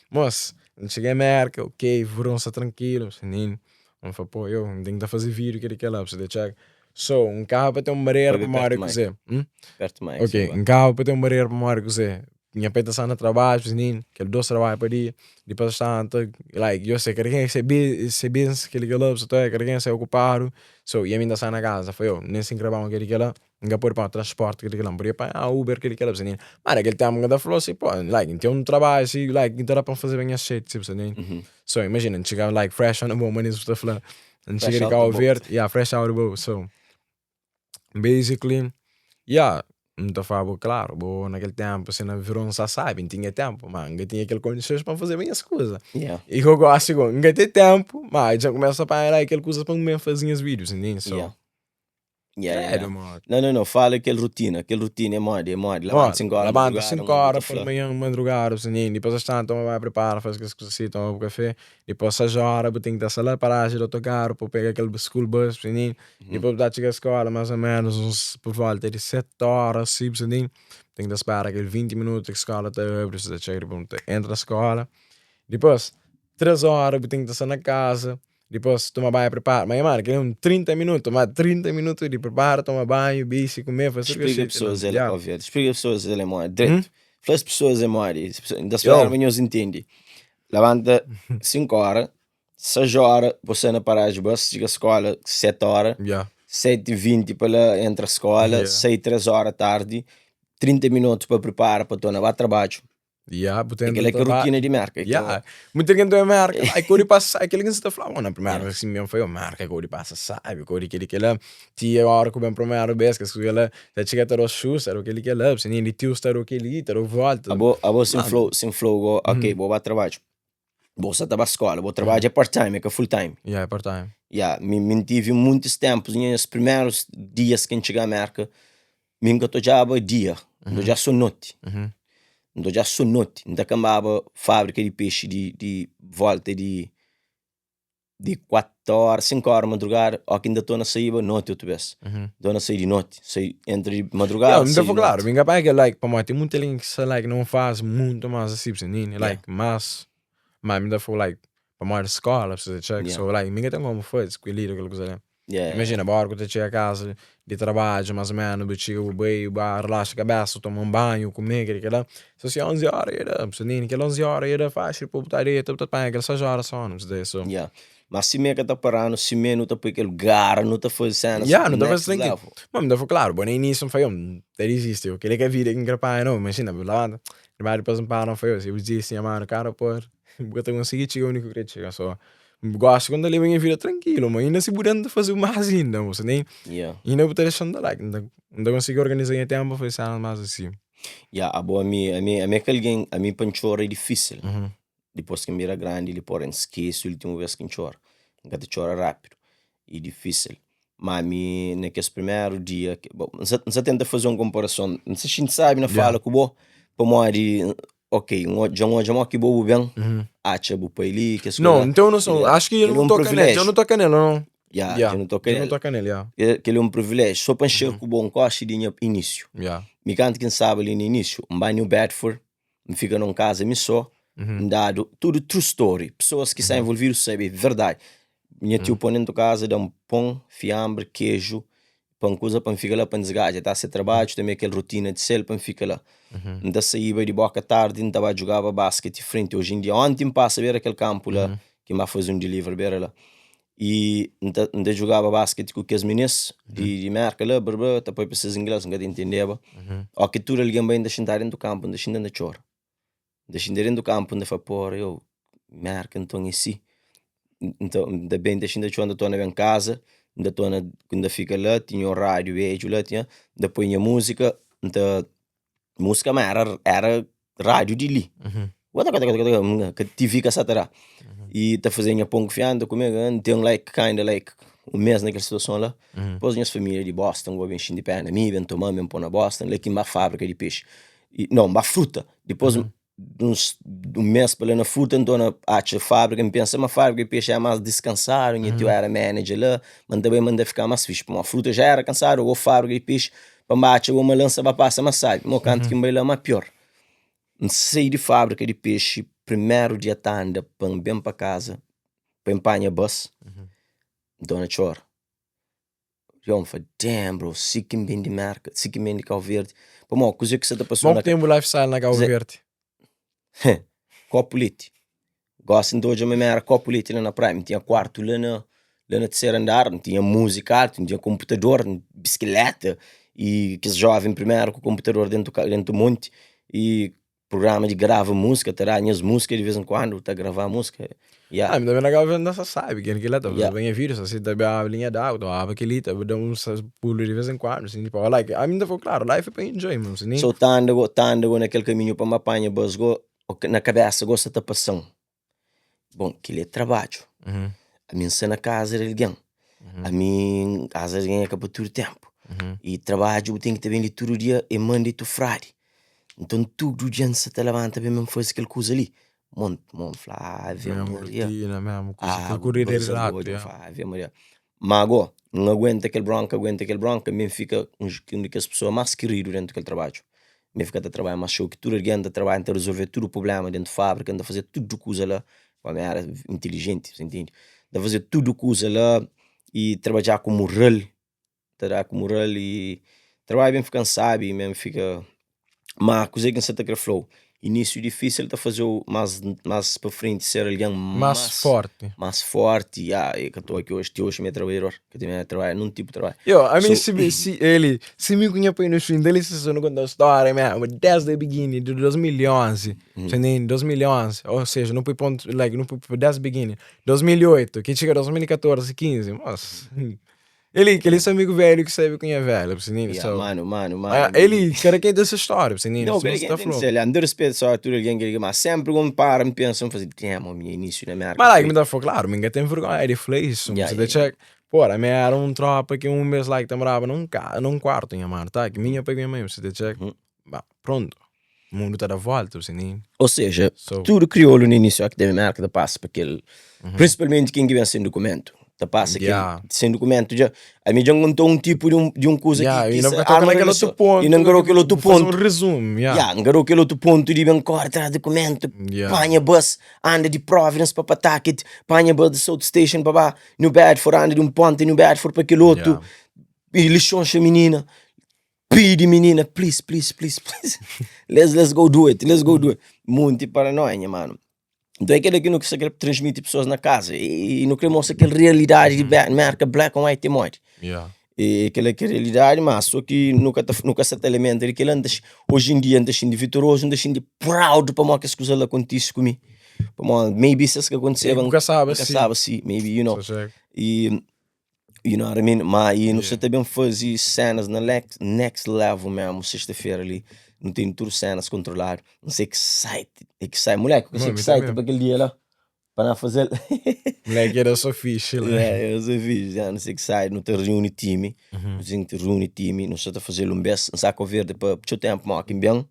Mos, N txiga Merka, ok, veron sta trankilu, bu sini. N fla, pô, eu N ten ki ta faze vídeo kel-li kel-la, bu sa ta txeka. So, N kaba pa ten un barera Pabia pamodi pertu kuzê. mic. Hum? Pertu mic, Ok, sim, N kaba pa ten un barera pamodi kuzê. Nha pai ta sta na trabadju, nin kel dos trabadju pa dia, dipôs tanta like yo se kada kenha se se business kel kel la ta kada kenha se okupadu, so i ami nta sta na kaza fla yo nen si N kre ba un kel kel la N ka pode pamodi transporti kel kel la N podia panha uber kel kel la ma na kel tempu N ka ta fla si po like N ten un trabadju si like ki ta da pa N faze nha shit si bu sta ntende so imajina N txiga like fresh on the boat manera bu ta fla N txiga di Cabo Verde ya fresh out the boat so. Basically, yeah, N ta fla-bu klaru, bo na kel ténpu si na veron sa sabi, N tinha ténpu, ma N ka tinha kel kondisons pa N fazeba nhas kuza. Yeah. I ku gósi go, N ka ten ténpu, ma dja N kumesa panha la kel kuza pa N ben faze nhas vídius, ntende? So, Yeah. Yeah, yeah, credo, yeah. modi. Não, não, não, fala kel rutina, kel rutina é modi, é modi, Ó, labanta 5 horas labanta madrugada, 5 modi bu horas ta pa fla. manhan madrugada, ntende? Dipôs es ta toma banhu, pripara, faze kes kuza si, toma bu kafé, dipôs 6 horas bu ten ki ta sta la paraji di otokaru pa bu pega kel school bus, ntende? Dipôs bu ta txiga skola más o ménus uns por volta di 7 óra si bu ten ki ta spera kel 20 minutu ki skola ta abri bu ta txiga dipôs bu ta entra na skola dipôs 3 óra bu ten ki ta sta na kaza dipôs toma banhu pripara ma mano kel un 30 minutu ma 30 minutu di pripara toma banhu bisti kume faze tudu kes Explica shit pessoas el, ya. ó Vitor, explica pessoas el é modi, dretu. Fla as pessoas é modi, ta spera pa nhos intende. Labanta 5 óra, 6 óra bo sta na paraji bus, txiga skola 7 óra, Yeah. 7 y 20 pa la entra skola, Yeah. sai 3 óra tardi, 30 minutu pa pripara pa torna ba trabadju. Yeah, bu ten É kel-la ki é rutina di Merka. É Yeah. Muita gente é Merka, ai kori passa, aquele que você tá falando, na primeira vez assim mesmo foi o Merka, kori passa, sabe, kori aquele que lá, tinha hora que bem primeira vez que ela, tá chega a shoes, era aquele que lá, se nem de tio está aquele, tá volta. Abo, abo sem Mano. flow, sem flow, go, ok, bo ba trabadju. Bo sa ta ba skola, bo trabadja é part-time, é ka full-time. Yeah, é part-time. Yeah, mi, mi tive muitos tempos, nhas primeiros dias que N txiga Merka, mi nka ta odjaba dia, N ta odjaba so noti. Uhum. N ta odjaba so noti. N ta kanbaba fábrika di pexi di, di volta di di 4 ora, 5 ora madrugada, ó ki N ta torna saíba noti otu bes. Uhum. Torna sai di noti, sai entra di madrugada, Yeah, N ta sai di fla klaru, noti. mi nka panha kel like, pamodi ten munti algen ki sta like na un fazi muntu más asi, bu sta ntende? Like, mas, ma mi ta fla like, pamodi skola, bu sta txeka, Yeah. so like mi ka ten komu fazi ku el kel kuza li. Yeah. Imajina, ba ora ku ta txiga kaza di trabadju, más o ménus, bu txiga bu bai, bu ba relaxa kabesa, toma un banhu, kume, kel kel la, so si 11 ora ya da, bu sta ntende? Kel 11 ora ya da faxi, dipôs bu ta deta, bu ta panha kel 6 ora sonu, bu sta so. Yeah. Mas simé ka ta paranu, simé nu ta poi kel gara, nu ta faze senas Yeah, nu ta next faze tranquilo. level. Ma mi ta fla, klaru, bo na inísiu N fla, yo, N ta dizisti, yo, kel-li é ka vida ki N kre panha nau, imajina, bu labanta, ma dipôs N para N fla, yo, si bu dizisti nha manu, kara por, bu ka ta konsigi txiga undi ki bu kre txiga, so, N gosta ku N ta leba nha vida trankilu, ma inda si bu da N ta faze más inda, bu sta ntende? Yeah. Inda bu ta dexa-m ta like, N ta N ta konsigi organiza nha ténpu pa faze senas más asi. Yeah, abo ami, ami, ami é kel algen, ami pa N txora é difísil. Dipôs ki N bira grandi li pora N skese últimu bês ki N txora. N ka ta txora rápidu, e difísil. Má mi na kes primeru dia, bon, N sa N sa tenta faze un konparason, N sa xinti sábi na fala ku bo, pamodi ok, N odja dja N odja modi ki bo bu ben atxa bu pai li, kes Não, kuza. N ten un noson, acho ki Kel é nu un toka nel, dja priviléjiu. nu toka nel, não? Ya, Ya, dja nu toka dja nu nel. toka nel, ya. Kel é un priviléjiu. Sô pa N xer ku bo un koxi di nha inísiu. Ya. Mi kantu ki N staba li na inísiu, N ba New Bedford, N fika na un kaza mi sô, N dadu tudu true story, pesoas ki sta envolvidu sabe verdadi. Nha tiu pô-m dentu kaza, da-m pon, fianbri, keju, pa N kuza pa N fika la pa N disgadja, ta se trabadju, tanbe kel rotina di sel pa N fika la. N ta saíba di boka tardi, N ta ba djugaba basketi frenti. Oji en dia, onti N pasa bera kel kanpu la, ki N ba faze un delivery bera la. I N ta N ta djugaba basketi ku kes minis di di Merka la, br br, ta papia ses ingles, N ka ta intendeba. Óki tudu algen bai, N ta xintaba dentu kanpu, N ta xinta N ta txora. N ta xinta dentu kanpu, N ta fla, pora, yo, Merka nton é si. N ta N ta ben, N ta xinta txora, N ta torna ben kaza, N ta torna, N ta fika la, tinha un rádiu bedju la, tinha, N ta poi nha múzika, N ta Músika ma era era rádiu di li. Ka TV ka sa ta da. I ta faze nha pon ku fiandu, ta kume, N ten like kinda like un mes na kel situason la. Dipôs nhas família di Boston gosi ben xinti pena mi, ben toma-m, ben pô-m na Boston, la ki N ba fábrika di pexi. No, N ba fruta. Dipôs uns un mes pa la na fruta, N torna atxa fábrika, N pensa ma fábrika di pexi éra más diskansadu, nha tiu éra manager la, ma N ta bai ma N ta fika más fixi, pamodi fruta já éra kansadu, ago fábrika di pexi Pa N ba atxa bo ma la N sa ba pasa más sábi. Mo kantu ki N bai la má pior. N sai di fábrika di pexi primeru dia ta anda pa N ben pa kaza pa N panha bus, N torna txora. Yo, N fla, damn bro, si ki N ben di Merka, si ki N ben di Kau Verdi. Pamodi kuzê ki sa ta pasau na. Mó ki ten bu lifestyle na Kau Verdi? Kopu leti. Gosi N ta odja ma mi éra kopu leti la na praia. Mi tinha kuartu la na la na terseru andar, N tinha múzika altu, N tinha konputador, bisikléta i kes jóven primeru ku konputador déntu ka déntu monti i Programa di grava múzika, ta da nhas múzika di vez en kuandu, ta gravá múzika. Yeah. Ah, mi ta bem na Cabo Verde sa sabe ken ki la ta yeah. banha vídeos, assim, ta bem a linha d'água, ta aba kel-li, ta da um pulo de vez em quando, assim, tipo, like, a mim ta fala, claro, life é pa enjoy, mesmo, assim, So ta anda go, ta anda go na kel kaminhu pa ma panha bus go, na kabesa go sa ta pasa-m. Bon, kel-li é trabadju. Ami N sta na kaza di algen. Ami, kaza di algen é ka pa tudu ténpu. I trabadju bu ten ki ta ben li tudu dia e manda i tu fradi. Nton tudu dia N sa ta labanta pa ben faze kel kuza li. Mon, mon fla Ave Maria. Ave Maria. Má gó, N aguenta kel brónka, aguenta kel brónka, mi N fika un di kes pesoa más kiridu déntu kel trabadju. Mi N fika ta trabadja más txeu ki tudu algen, N ta trabadja, N ta rezolve tudu prubléma déntu fábrika, N ta faze tudu kuza la. Pamodi mi éra intilijenti, sa intende? N ta faze tudu kuza la i trabadja ku mural, ta da ku mural i trabadja ben fika-m sábi, ben fika. Ma kuzê ki N sta ta krê fla-u, inísiu difísil ta faze-u más más pa frenti ser algen más fórti. Más fórti, ya, e ka toa ki oji, ti oji mi é trabadjador, ka ten medu di trabadja, nun tipu di trabadju. Yo, ami si mi si eli, si mi ku nha pai nu xinta li si nu konta stória mesmu, desdi di beginning di 2011, sa ntende, 2011, ou seja, nu pui pontu, like, nu pui desdi beginning, 2008, ki txiga 2014, 15, mos. Eli, kel-li se amigu velhu ki sabe ku nha velha, bu sabe? Yeah, so, mano, mano, mano. Ah, eli, kada ken ten se stória, bu sabe? Não, kada ken ten se, N ta respeita só tudu algen ki mas sempri ku N para, N pensa, N faze, damn, mi inísiu na Merka. Mas like, mi ta fla, klaru, mi ka ten vergonha di fla isu, yeah, yeah, yeah. Pora, mi era un tropa ki un bes like ta moraba nun ka, nun kuartu, nha mano, ta, ki mi nha pai ku nha mãe, bu sabe? Txek. Ba, pronto, mundu ta da volta, bu sabe? Ou seja, so, tudu kriolu na inísiu ki ta ben Merka ta pasa pa kel, prinsipalmenti ken ki ben sen dukumentu, ta pasa kel sen dukumentu dja. Ami dja N konta un tipu di un di un kuza ki ki sa arma kel otu pontu, i na ngarou kel otu pontu. Faze un resumu, yeah. Yeah, ngarou kel otu pontu di ben kore tras dukumentu, panha bus, anda di Providence pa Pawtucket, panha bus di South Station pa ba New Bedford, anda di un ponta di New Bedford pa kel otu, i lixonxa minina. Pidi minina, please, please, please, please. Let's, let's go do it, let's go do it. Munti paranoia, nha mano. Então é aquilo que não quer transmitir pessoas na casa e, e não quer mostrar aquela realidade de Merca black and white mode. Yeah. E aquela que é realidade, mas só que nunca tá, nunca se alimenta de aquilo antes, hoje em dia antes de vitorioso, antes de proud para mostrar que as coisas lá acontecem comigo. Para mostrar, maybe se que aconteceu, nunca sabe nunca sabe se, maybe you know. E You know what I mean? Ma e nu sta ta ben faze cenas na next level mesmo, sexta-feira li. Nu tem tudo cenas controlado. N sa excited, excited. Moleque, eu sa excited pa kel dia lá. Pa na fazel. Moleque era só fixe lá. Yeah, era só fixe. Yeah, nu sa excited, nu ta reúne time. Nu tem que reúne time, nu sta ta fazel um bes. N sa Cabo Verde pa txeu tempo, ma ki N ben.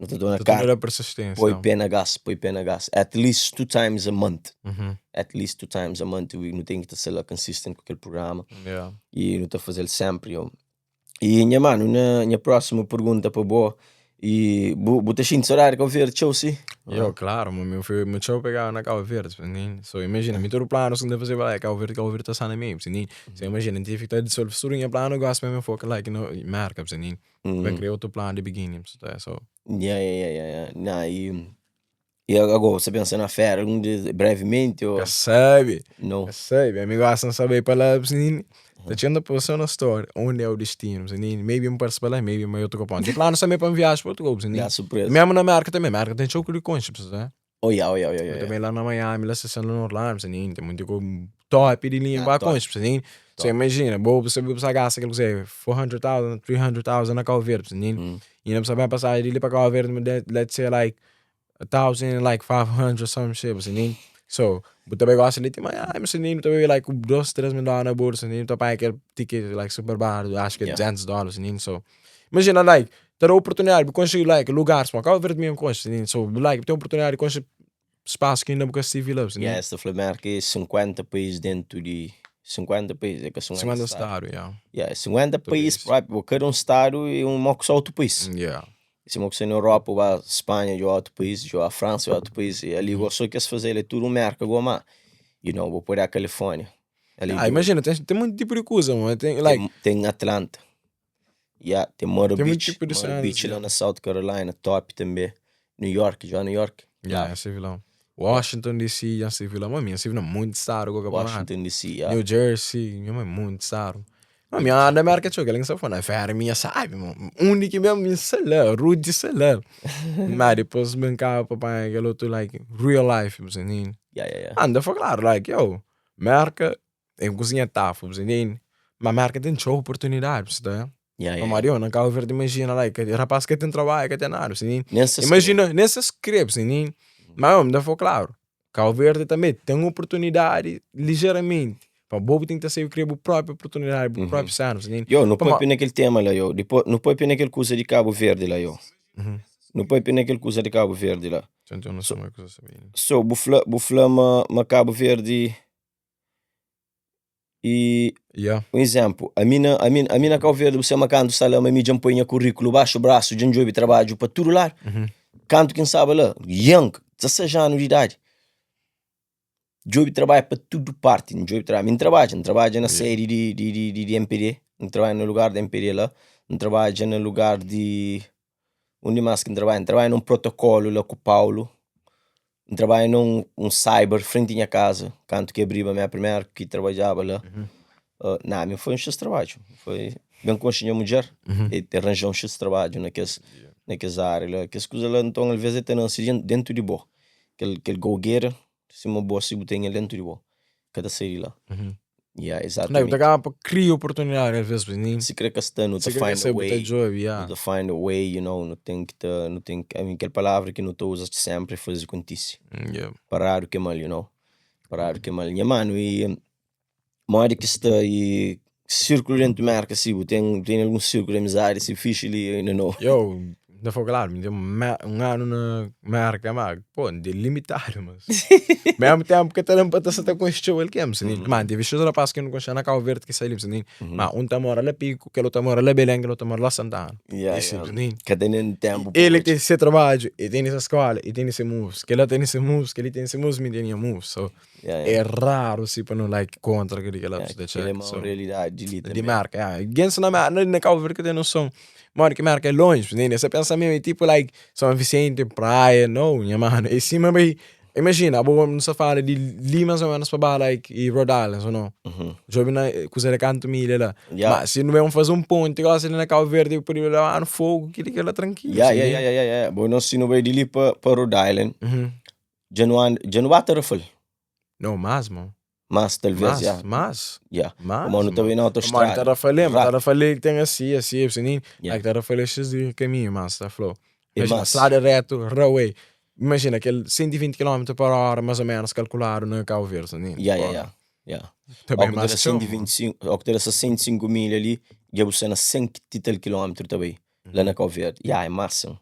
Nu ta dona kar. Ta persistência. Poi pé na gas, poi pé na gas. At least two times a month. At least two times a month. Nu ten ki ta ser la consistent ku kel programa. Yeah. E nu ta fazel sempri. Yo. E nha mano, na nha próxima pergunta pa bo. E bu, bu ta xinti saudade de Cabo Verde txeu, si? Yo, claro, ma mi fui mi txeu pegado na Cabo Verde, entende? So imagina, mi tudu planu ki N ta fazeba la é Cabo Verde, Cabo Verde ta sta na mi, entende? So imagina, N tive ki ta disolve tudu nha planu, gosi pa mi foka la ki na Merka, entende? Vai kria otu planu di beginning, so. Yeah, yeah, yeah, yeah. Nah, e, e agora você pensa na férias algum dia brevemente ou Ka sabe, não? ka sabe. Ami gosta N sabe pa la, entende? Ta txenta pa você na story, onde é o destino, entende? Maybe N parse pa la, maybe ma otu ka pontu. Di planu sa me pa N viaja pa otu kau, entende? Yeah, surpresa. Mesmo na Merka também, Merka tem txeu ku konxe, entende? Oh yeah, oh yeah, oh yeah, oh yeah. Também lá na Miami, lá se na Orlando, entende? Tem muito com top de linha Ah, pa top. konxe, entende? So imagina, bo você você gasta aquilo que você 400,000, 300,000 na Cabo Verde, entende? E não precisa bem passar de ali para Cabo Verde, let's say like 1,000, like 500 some shit, entende? So, bu também gosta de Miami, entende? Também like 2, 3 mil dólares na bolsa, entende? Então paga aquele ticket like super barato, acho que é 200 dólares, entende? So, imagina like, ter a oportunidade de conseguir like lugares, mas Cabo Verde mesmo conhece, entende? So, like, ter a oportunidade de conhecer espaço que ainda nunca estive lá, entende? Yeah, esta fla Merka é 50 país dentro de 50 país, é que 50 50 estado. estado, yeah. Yeah, 50 país país. próprio, cada um estado é um moco só outro país. Yeah. Se moco na Europa, ou a Espanha, ou outro país, ou a França, ou outro país, e ali só quer fazer, é tudo um Merka, igual mas, you know, vou pôr a Califórnia. Ali Ah, imagina, tem, tem muito tipo de coisa, mano. Tem, like, tem, tem Atlanta. Yeah, tem Myrtle Tem muito Beach, tipo de Myrtle cenas, Beach lá yeah. na South Carolina, top também. New York, já New York. Yeah, esse vilão. Washington DC, já se vilão. Mano, esse vilão muito estado, qualquer Washington DC, yeah. New Jersey, minha mãe muito estado. Mano, minha anda América tchau, que ela foi na férias, minha sabe, mano. Onde que mesmo, minha sei lá, rude sei lá. Mas depois vem cá, papai, aquele outro, like, real life, você entende? Yeah. Anda, foi claro, like, yo, América, em cozinha tá, você entende? Mas América tem tchau oportunidade, você tá? Yeah. Mario, na Cabo Verde, imagina, like, rapaz que tem trabalho, que tem nada, você entende? Nem se Imagina, nesse script, você entende? Mas, homem, foi claro, Cabo Verde também tem oportunidade ligeiramente. Pa bobo tem que ter criar a própria oportunidade, o próprio cena, você entende? Yo, não Pá, põe ma- naquele tema lá, yo. Depois, não põe naquele coisa de Cabo Verde lá, yo. Não põe naquele coisa de Cabo Verde lá. Então, eu não sei uma coisa sabia. So, bufla, bufla ma, ma Cabo Verde e um exemplo, a mina Cabo Verde, você ma canto está lá, mas me põe currículo, baixo o braço, de um trabalho para tudo lá. Canto quem sabe lá, young, 16 anos de idade. Job trabalha para tudo parte, job trabalha, mim trabalha, não trabalha na série de MPD, não trabalha no lugar de MPD lá, não trabalha no lugar de onde mais que não trabalha, não trabalha num protocolo lá com o Paulo, não trabalha num um cyber frente à minha casa, canto que abri a minha primeira que trabalhava lá. Não, me foi um X trabalho, foi bem com a minha mulher, e arranjou um X trabalho naqueles naquelas áreas lá, aquelas coisas lá, então às vezes até não se dentro de boa, aquele go-getter, se uma boa se tem dentro de boa, cada sair lá. Yeah, Não, exatamente. eu acaba para criar oportunidade às vezes, nem Se crê que está no se to quer find a ser way, job, yeah. no to find a way, you know, não tem que te, não tem que, I mean, aquela palavra que não tu usas sempre fazer acontecer. Parar o que é mal, you know. Parar o que é mal. Minha mano, e modo que está e círculo dentro de marca, assim, tem algum círculo de amizade, assim, fixe ali, ainda não. Yo, não foi claro, me deu um ano na marca, mas, pô, de limitado, mas. Mesmo tempo que tá para estar com este show, ele quer, mas, mano, teve shows rapaz que não conhecia na Cabo Verde que saiu, mas um tá mora lá Pico, que outro mora lá Belém, que outro mora lá Santana. Esse, entende? Cada nem tempo. Ele tem esse trabalho, e tem essa escola, e tem esse moves, que ela tem esse moves, que ele tem esse moves, me tem moves, so. É raro, assim, para não, like, contra aquele que ela Yeah, precisa aquilo é check, uma so. realidade de ali De também. marca, yeah. Alguém se na Cabo Verde que tem noção. Mano, que marca é longe, né? Você pensa mesmo, é tipo, like, São Vicente, praia, não, minha mano. E cima, bem, imagina, a boa não se fala de Lima, mais ou menos, para like, e Rhode Island, ou não? Jogo na coisa de canto milha lá. Mas se não vamos fazer um ponte, igual assim na Cabo Verde, por aí lá no fogo, que ele lá tranquilo. Yeah, assim, yeah, né? yeah. Bom, nós se não vai de ali para Rhode Island, já não bate rafal. Não, mas, mano. Mas talvez, Mas, yeah. mas. Yeah. Mas, Mas não também na Mano, autoestrada. tá falando, Rápido. tá falando que tem assim, assim, assim, Yeah. like, tá falando esses de caminho, mas tá falando. É Imagina, massa. estrada reto, railway. Imagina aquele 120 km por hora, mais ou menos, calculado na Cabo Verde, né? Yeah. Também Ao que mais era 125, ao que era 105 mil ali, já você na 100 e tal quilômetro também, lá na Cabo Verde. Yeah, é máximo.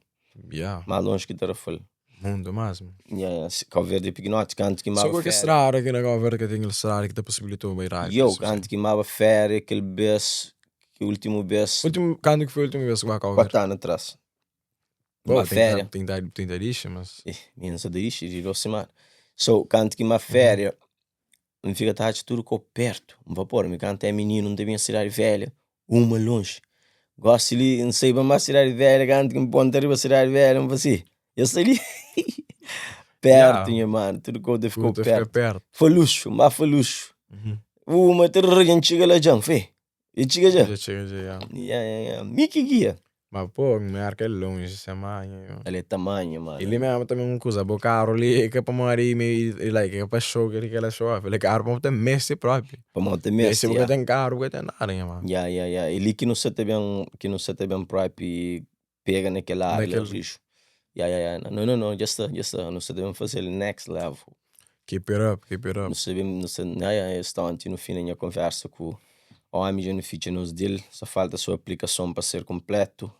Yeah, Mais longe que Tarrafal. muito mais. mano. Yeah, Cabo Verde é pequenote, canto que Só mava com que férias. estrada aqui na Cabo Verde que tem aquele estrada que te possibilitou bem rápido. Eu, canto que mava férias, aquele beijo, que o último beijo, Último, quando que foi a última vez que vai a Cabo Verde? 4 anos atrás. Pô, Uma tem férias. tem tem mas... Eh, minha só disse, de duas semanas. So, canto que uma férias, me fica tarde tudo com perto. Um vapor, me canta é menino, não tem minha cidade velha, uma longe. Gosto ali, não sei para mais cidade velha, canto que me põe arriba cidade velha, não assim. Eu sei ali perto, minha mano, tudo com ficou Puta, fica perto. perto. Foi luxo, mas foi luxo. Uma terra antiga lá já, fê. E chega já. Já chega, já, yeah. Yeah. Miki guia. Mas, pô, marca é longe, essa manha. Ali é tamanho, mano. Ele mesmo também uma coisa, o carro ali, que é para morrer, e like, é para show, que ele quer show, ele carro para ter mestre próprio. Para montar Esse mestre. porque tem carro, porque tem nada, né, mano. Yeah. Ele que não se tá bem, que não se tá bem próprio pega naquela área, Naquele- lixo. Yeah. Não, já está. Não se deve fazer next level. Keep it up, keep it up. Não sabemos, não sei, yeah, está ontem no fim da minha conversa com o homem já no feature nos deal, só falta a sua aplicação para ser completo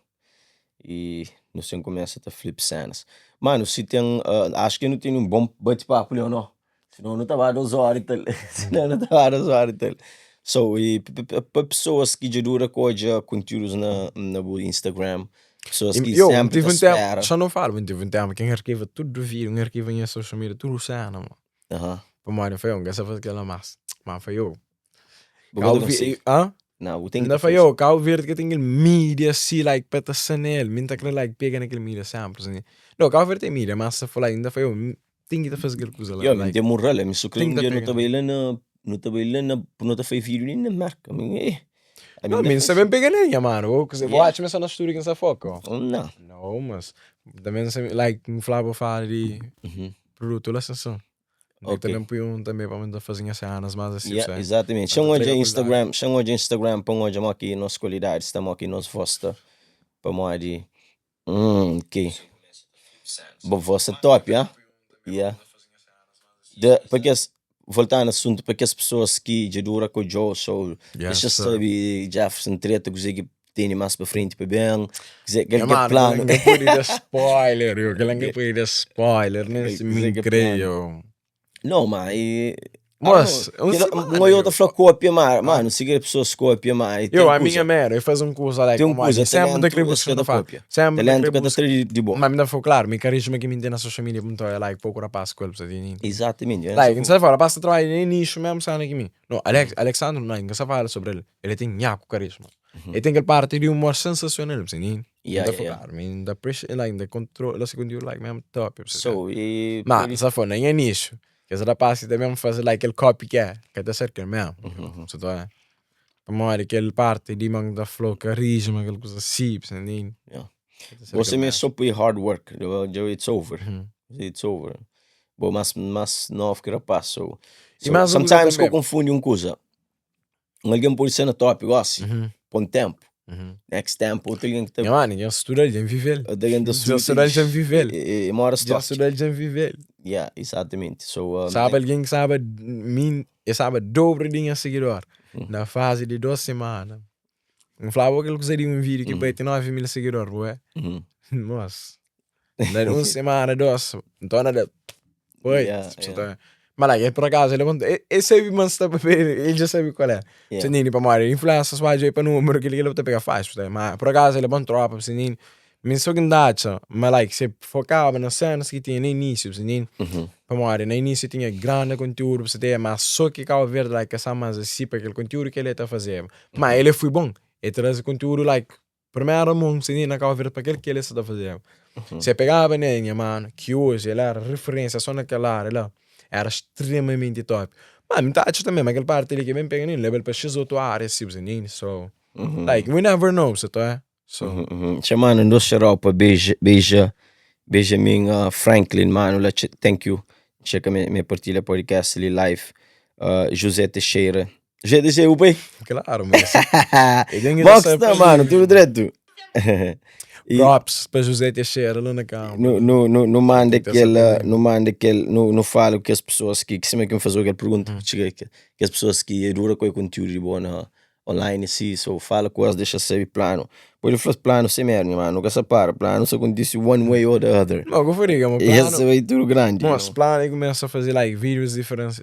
e não sei começa a flip cenas. Mano, se tem, acho que não tem um bom bate-papo, não, não. Senão não estava 2 horas e tal. Senão não estava 2 horas e tal. So, e para pessoas que já dura coisa conteúdos na bu Instagram, pessoas que Eu sempre tive te um tempo, espera. só não falo, mas tive um tempo que arquiva tudo do vídeo, um arquivo em social media, tudo cena, mano. Pô, mano, foi um, que essa foi aquela massa. Mas foi eu. Bu ka ta konsigi. Hã? Não, bu ten ki Nta ta fla, faze. yo, Cabo Verde ka ten kel mídia si, like, pa ta sta nel. Mi nta kre, like, pega na kel mídia senpri, si. No, Cabo Verde ten mídia, mas sa fla, like, nta fla, yo, ten ki ta faze kel kuza la, Yo, mi like. ten mural, mi su kre Ten un ki ta dia nu pega ta nel. bai la na, nu ta bai la na, nu ta fai vídeo li na Merka, mi, eh. Ami No, nta mi nsa faze. ben pega nel, nha mano. Bo, kuze, bo Yeah. atxa ma é so na stúdio ki nsa foka, oh? Não. No, mas também nsa, like, N flaba fala di produtu la, sin, sin. N Ok. também pui um também pa mi ta faze nha cenas mas assim, Yeah, percebe? exatamente. Pa Xa ta N odja entrega qualidade. Instagram, xa N odja Instagram pa N odja mo ki nos qualidade sta, mo ki nos voz sta. Pamodi, ok. Bo voz sta top, ha? Yeah. De, pa kes, voltando assunto, pa kes pessoas ki dja dura ku odjou, so, Yeah, dexa sir. sabe Jefferson treta kuze ki tene mas pa frente pa ben, kuze Nha ke mano, plano. kel-la N ka pode da spoiler, yo. Kel-la N ka pode da spoiler, nen si mi Kuze N ke kre, plano. yo. Não, ma e Mas, ah, um não, semana, um eu yo. ta fla cópia, ma, mano, se quer pessoas cópia, ma, e tem Yo, a coisa. minha mera, eu faço um curso like, Tem um como coisa, sempre da talento, querer esse que buscar tá fala. cópia. Sempre da Talento querer que tá buscar. tra de bom. Mas me dá foi claro, mi carisma que me tem na social media, então é like pouco rapaz com ele, precisa de Exatamente. eu Like, não não sabe falar, rapaz trabalha nem nicho mesmo, sabe que mim. Não, Alex, Alexandre, não, não sabe falar sobre ele. Ele tem nhaco carisma. Ele tem aquele parte de humor sensacional, precisa de Yeah, Não yeah, yeah. claro, me dá pressure, like, da controle, assim, conteúdo, like, mesmo top, precisa. So, e Mas, só for, nem é nicho. Que esse rapaz também faz like aquele copycat, que até cerca mesmo. Você tá Pamodi aquele parte de man da flow, carisma, aquela coisa assim, você entende? Yeah. Até cerca Você mesmo mesmo. só põe hard work, it's over. It's over. Bom, mas mas novo que rapaz, so, E so mais uma coisa sometimes que eu também. confundo uma coisa. Alguém pode ser na top, gosta, por um tempo. Next tempo, outro alguém que tá Nha mano, eu estudo ele, vive ele. outro alguém da Eu sua estudo ele, vive ele. E, e mora Eu stock. estudo ele, vive ele. Yeah, exatamente. So, Sabe alguém que sabe mim, eu sabe dobro de minha seguidor. Na fase de 2 semanas. Não falava aquele que seria um vídeo que vai ter 9 mil seguidores, ué. Nossa. Na uma semana, duas. Então nada. Oi. Tipo, Mas lá, ele por acaso, ele, ele, ele sabe, mas está para ver, ele já sabe qual é. Você entende, para morrer, influência só vai para número que ele vai pegar faz, mas por acaso ele é bom tropa, você entende? Mas só que dá, mas like, você focava nas cenas que tinha no início, você entende? Para morrer, no início tinha grande conteúdo, você tem, mas só que Cabo Verde, like, essa mais assim, para aquele conteúdo que ele está fazendo. Mas ele foi bom, ele traz conteúdo, like, primeiro mundo, você entende, na Cabo Verde, para aquele que ele está fazendo. Você pegava nele, mano, que hoje ele era referência só naquela área lá, era extremamente top. Mas me tá também, mas aquela parte ali que bem pega nele, leva ele para X outra área, assim, você entende? So, like, we never know, você tá? So, Chamando um doce para beija, beija, Benjamin Franklin, mano, lá, thank you. Checa me, me partilha podcast ali live. José Teixeira. José Teixeira, o bem? Claro, mas. Eu tenho que Box, saber tá, mano, tudo direito. E Props para José Teixeira lá na cama. No manda Tem que ter aquele, essa no manda aquele, no falo que as pessoas que sempre que me fazem aquela pergunta, chega que as pessoas que dura com o conteúdo de bom na online assim, so fala com elas, deixa saber plano. Pois eu falo plano sem merda, mano, nunca se para, plano só acontece one way or the other. Não, eu falei, mano, E plano, esse vai tudo grande. Moço, plano e começa a fazer like vídeos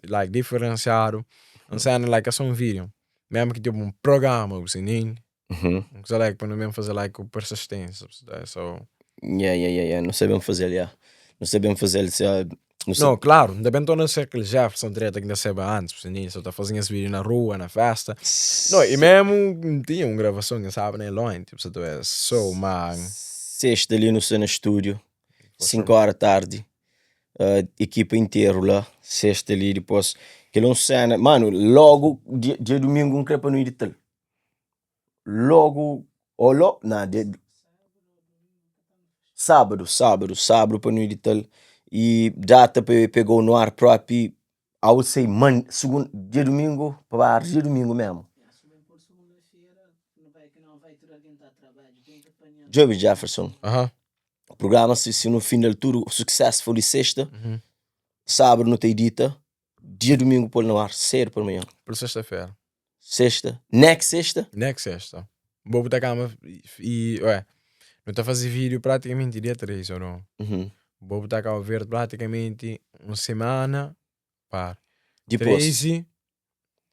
like, diferenciado. Não sei, like, é só um vídeo. Mesmo que tipo um programa, você entende? Não quiser like, para não mesmo fazer like com persistência. So, Yeah. Não sabemos fazer, yeah. Não sabemos fazer, se, não sei. Não, claro, ainda bem estou a ser aquele Jefferson treta que ainda sabe antes, você entende? Só tá fazendo esse vídeo na rua, na festa. Não, e mesmo tinha uma gravação que sabe, né, longe, tipo, você tá so, man. Sexta ali no Cena Estúdio, 5 horas da tarde, equipa inteira lá, sexta ali, depois, aquele é um cena, mano, logo, dia domingo, um crepa no edital. Logo, ou logo, não, dia, sábado, sábado, sábado para no edital, e data para pegou no ar próprio, I would say, man, segundo, dia domingo, para dia domingo mesmo. Se bem por segunda-feira, não vai que não vai ter alguém tá a trabalho, tem que apanhar. Joey Jefferson, o programa, se no fim da altura, o sucesso foi de sexta, sábado não tem dita, dia domingo pôr no ar, cedo para manhã. Por sexta-feira. Sexta, next sexta, Next sexta. Vou botar a cama e, ué, não está a fazer vídeo praticamente dia 3, ou não? Vou botar Cabo Verde praticamente uma semana, par. Depois, 13,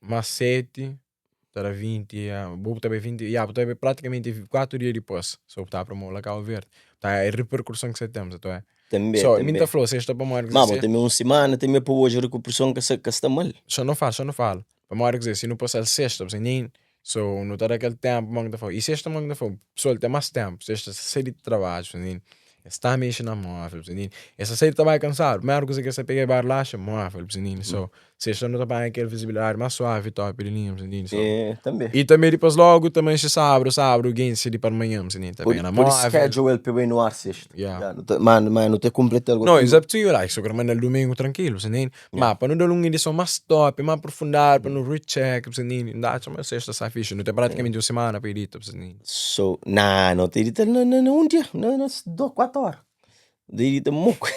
mais 7, para 20, yeah. Vou botar bem 20, yeah, botar bem praticamente 4 dias depois, só botar para lá Cabo Verde. Tá, é a repercussão que você temos, então é. Também, Só, também. mim tá falou, sexta para morrer, Mas também uma semana, também para hoje a recuperação que, se, que está mal. Só não falo, só não falo. Pamodi kuzê, si nu pasa-l sexta, bu ntende? So, nu ta da kel ténpu ma ki ta fla. I sexta ma ki ta fla, pesoal ten más ténpu, sexta sai di trabadju, bu ntende? Es ta mexe na móvel, bu ntende? Es ta sai di trabadju kansadu, primeru kuza ki es ta pega é ba relaxa móvel, bu ntende? So, sexta nu ta panha kel vizibilidadi más suavi, top di linha, bu ntende? So, É, tanbe. i tanbe dipôs lógu ta manxe sábadu, sábadu gentis sai di parmanhan, bu ntende? Ta Pode, pega na pode móvel. schedule el pa bai no ar sexta. Yeah. Yeah, nu ta, ma, ma nu ta completa No, it's up to you, like, so kre manda-l dumingu trankilu, bu ntende? Ma pa nu da-l un edison más top, más aprofundadu, pa nu recheck, bu ntende? N ta atxa ma sexta sta fixi. Nu ten pratikamenti un simana pa edita, bu ntende? So, na, no ta edita na, na, na un dia, na, na 2, 4 ora. Nu ta edita moku.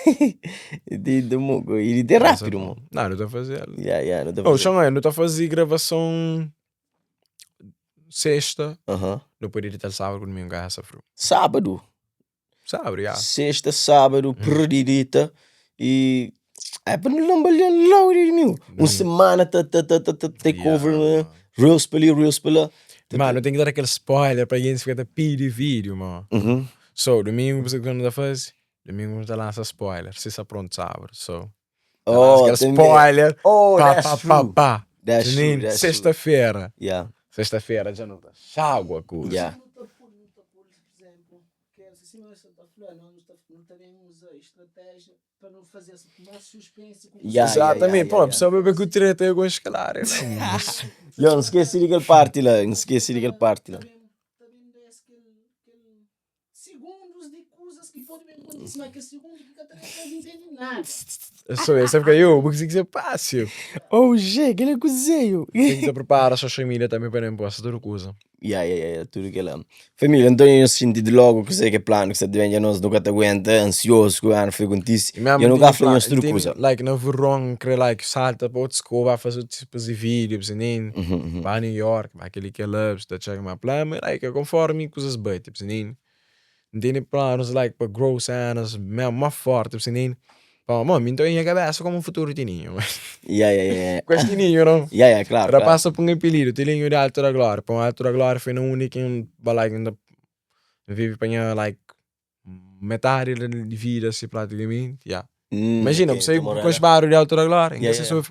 Nu ta edita moku. Edita é rápidu, mo. Não, nu ta faze-l. Yeah, yeah, nu ta Oh, faze-l. txon, nu ta faze gravason sexta, nu pode edita-l sábadu ku dumingu, ka esa fru. Sábadu? Sábadu, ya. Sexta, sábadu, prr di edita e é pa nu lambaleal logu di dumingu. Un semana ta ta ta ta ta take over, Yeah. reels pa li, reels pa la. Mano, ten ki da kel spoiler pa gentis fika ta pidi vídeo, mo. So, domingu kuzê ki nu ta faze? Domingu nu ta lansa spoiler, si sta prontu sábadu. So, ta lansa Oh, kel tanbê. spoiler. Oh, Pa, that's pa, pa, true. pa. That's true, Entende? that's true. Sexta-fera. Yeah. Sexta-fera dja nu ta xagua kuza. Yeah. Nu ta pul, nu ta pul, por exemplo, ke sima bu ta fla, nu ta nu ta ben uza estratégia pa nu faze más suspense ku Yeah, yeah, Exatamente. yeah, Pô, yeah, yeah. pessoa bebe ku treta e com escalar. Yo, N skese di kel parti la, N skese di kel parti la. Ta ben ta ben da es kel kel segundos di kuzas ki pode ben kontise, ma kel segundu ki ka ta ben faze intende nada. So, esse fica, yo, bu konsigi ser fácil. Oh, Jé, kel é kuzê, yo? Tem ki ta prepara social media também pa nem posta tudu kuza. Ya, ya, ya, ya, tudu kel-la. Família, nton nhos xinti di logu kuzê ki é planu ki sta ta ben dja nos nu ka ta aguenta, ansiozu ku anu foi kontise. E mesmo Dja nu ka tene fla pla nhos tudu tene kuza. like na veron kre like salta pa otus kau ba faze otus tipus di video bu ntende? Ba New York, ba kel-li kel-la, bu ta txega ma planu é like konformi kuzas bai bu ntende? N tene planus like pa grow senas mesmo más forti bu ntende? Pamodi mi N ta obi nha kabesa komu futuru Tininho. Ya, ya, ya, ya. Ku es Tininho no? Ya, ya, klaru, klaru. Rapaz sta pun apelidu, Tininho di Alto da Glória. Pamodi Alto da Glória foi na undi ki N ba like N ta vive pa nha like metadi di vida si pratikamenti, ya. Imajina, Ok, bu sai ta mora ku es la. baru di Alto da Glória, N Ya, ka ya, sai ya. so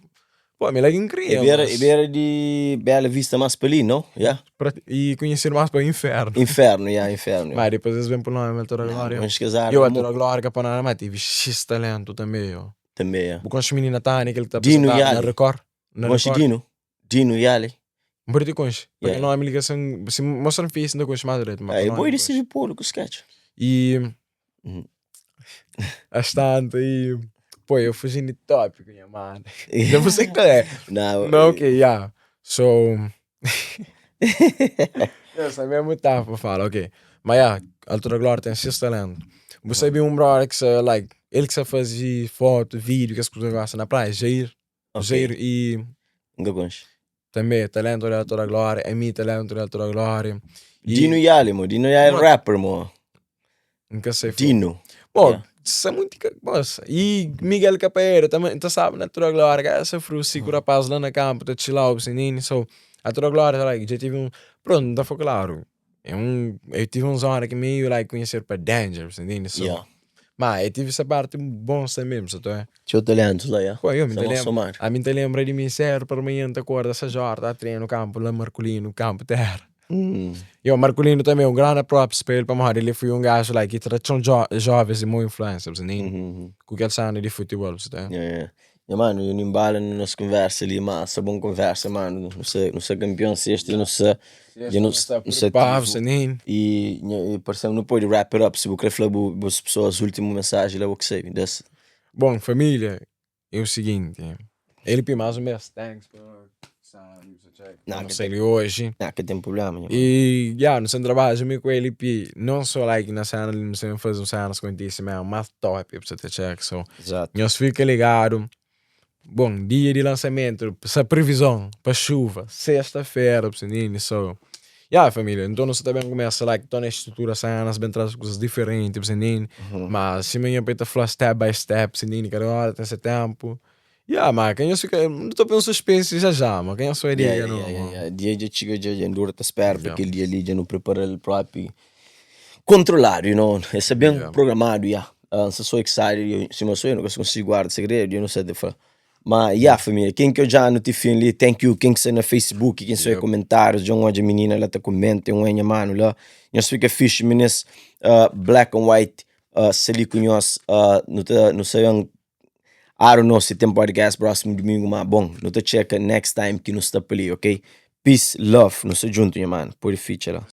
Pô, mi la ki N É kria, bera, é mas bera di Bela Vista más pa li, no? Ya. E konhesidu más pa Infernu. Infernu, ya, Infernu. Má dipôs es ben pô nómi Alto da Nah, Glória. mas kes área Yo, Alto mo da Glória ka pa nada, má tevi xis talentu tanbê, yo. Tanbê, ya. Bu konxe minina Tânia, kel ki ta Dino apresentaba na Yali. Record? Na Bu konxe Record. Dino? Dino Yali. N pode ti konxe. Pa Yeah. kel nómi li ka sen, si N mostra-m face N ta konxe más dretu, má Ah, pa é nómi boi N di konxe. Sirvi Polu ku sketch. E Astante e pô, eu fugindo de tópico, minha mano. Eu não sei qual é. Não, Não, ok, yeah. So. Essa mesmo etapa fala, ok. Mas yeah, Altura Glória tem seus talentos. Você viu um brother que se, like, ele que se fazia foto, vídeo, que as coisas gostam na praia, Jair. Ok. Jair e Nunca conheço. também talento da Altura Glória, a mim talento da Altura Glória. E Dino Yali, mo. Dino Yali é Mano. rapper, mo. Nunca sei. Dino. Bom, Yeah. isso é muito. Moça. E Miguel Capoeira também, tu sabe, na Altura Glória, que essa foi o cinco rapaz lá na campo, tá chill out, assim, so, a Altura Glória, like, já tive um. Pronto, não foi claro. É um, eu tive um zona que meio like conhecer para Danger, entende? So, Yeah. Mas eu tive essa parte bom mesmo, sabe? É? Txeu talentos lá, yeah. Pô, eu me Sa lembro. somar. A mim te lembra de mim sério para amanhã te acorda essa hora, tá treino no campo, lá Marculino, campo terra. E o Marculino também, um grande props para ele, para morrer. Ele foi um gajo like, que tratou jo jovens de boa influência, você entende? Com aquele cena de futebol, você entende? Yeah, yeah. Yeah, mano, eu nem bala na nossa conversa ali, mas só bom conversa, mano. Não sei, não sei campeão sexta, não sei. Eu não, não sei. Pá, você entende? E, e parece não pode wrap it up. Se você quer falar com as pessoas, última mensagem lá, o que sei. Desse. Bom, família, é o seguinte. LP, mais uma vez, thanks por Não, não que sei hoje. Não, que tem problema. Nha. E, yeah, no centro trabalho com o LP, não só like na cena, não sei fazer um cenas com isso mesmo, mas top, pra você ter check, so. Exato. Nós fica ligado. Bom, dia de lançamento, essa previsão para chuva, sexta-feira, você so. Yeah, família, então nós também começa like, tô na estrutura cenas, bem traz coisas diferentes, você mas se manhã para falar step by step, você cada hora tem esse tempo. Yeah, mas quem eu fica, não estou pensando suspense já já, mas quem eu sou Yeah, ideia, não. yeah. Dia já chega, já já endura, tá espera para Yeah. aquele dia ali, já não prepara ele próprio. Controlado, you know. Esse é bem programado, yeah. Se sou excited, eu, se eu sou, eu não consigo guardar segredo, eu não sei de falar. Ma ya, família, ken ki odja-nu ti fin li, thank you. Ken ki sta na Facebook, ken sta komentárius, dja N odja minina la ta komenta, un nha manu la. Nhos fika fixe, minis, Black and White sta li ku nhos, nu ta, nu saben, I don't know si ten podcast próximo domingo, ma bon, nu ta txeka next time ki nu sta pa li, ok? Peace, love, nu sta djuntu, nha manu, pode fitxa la.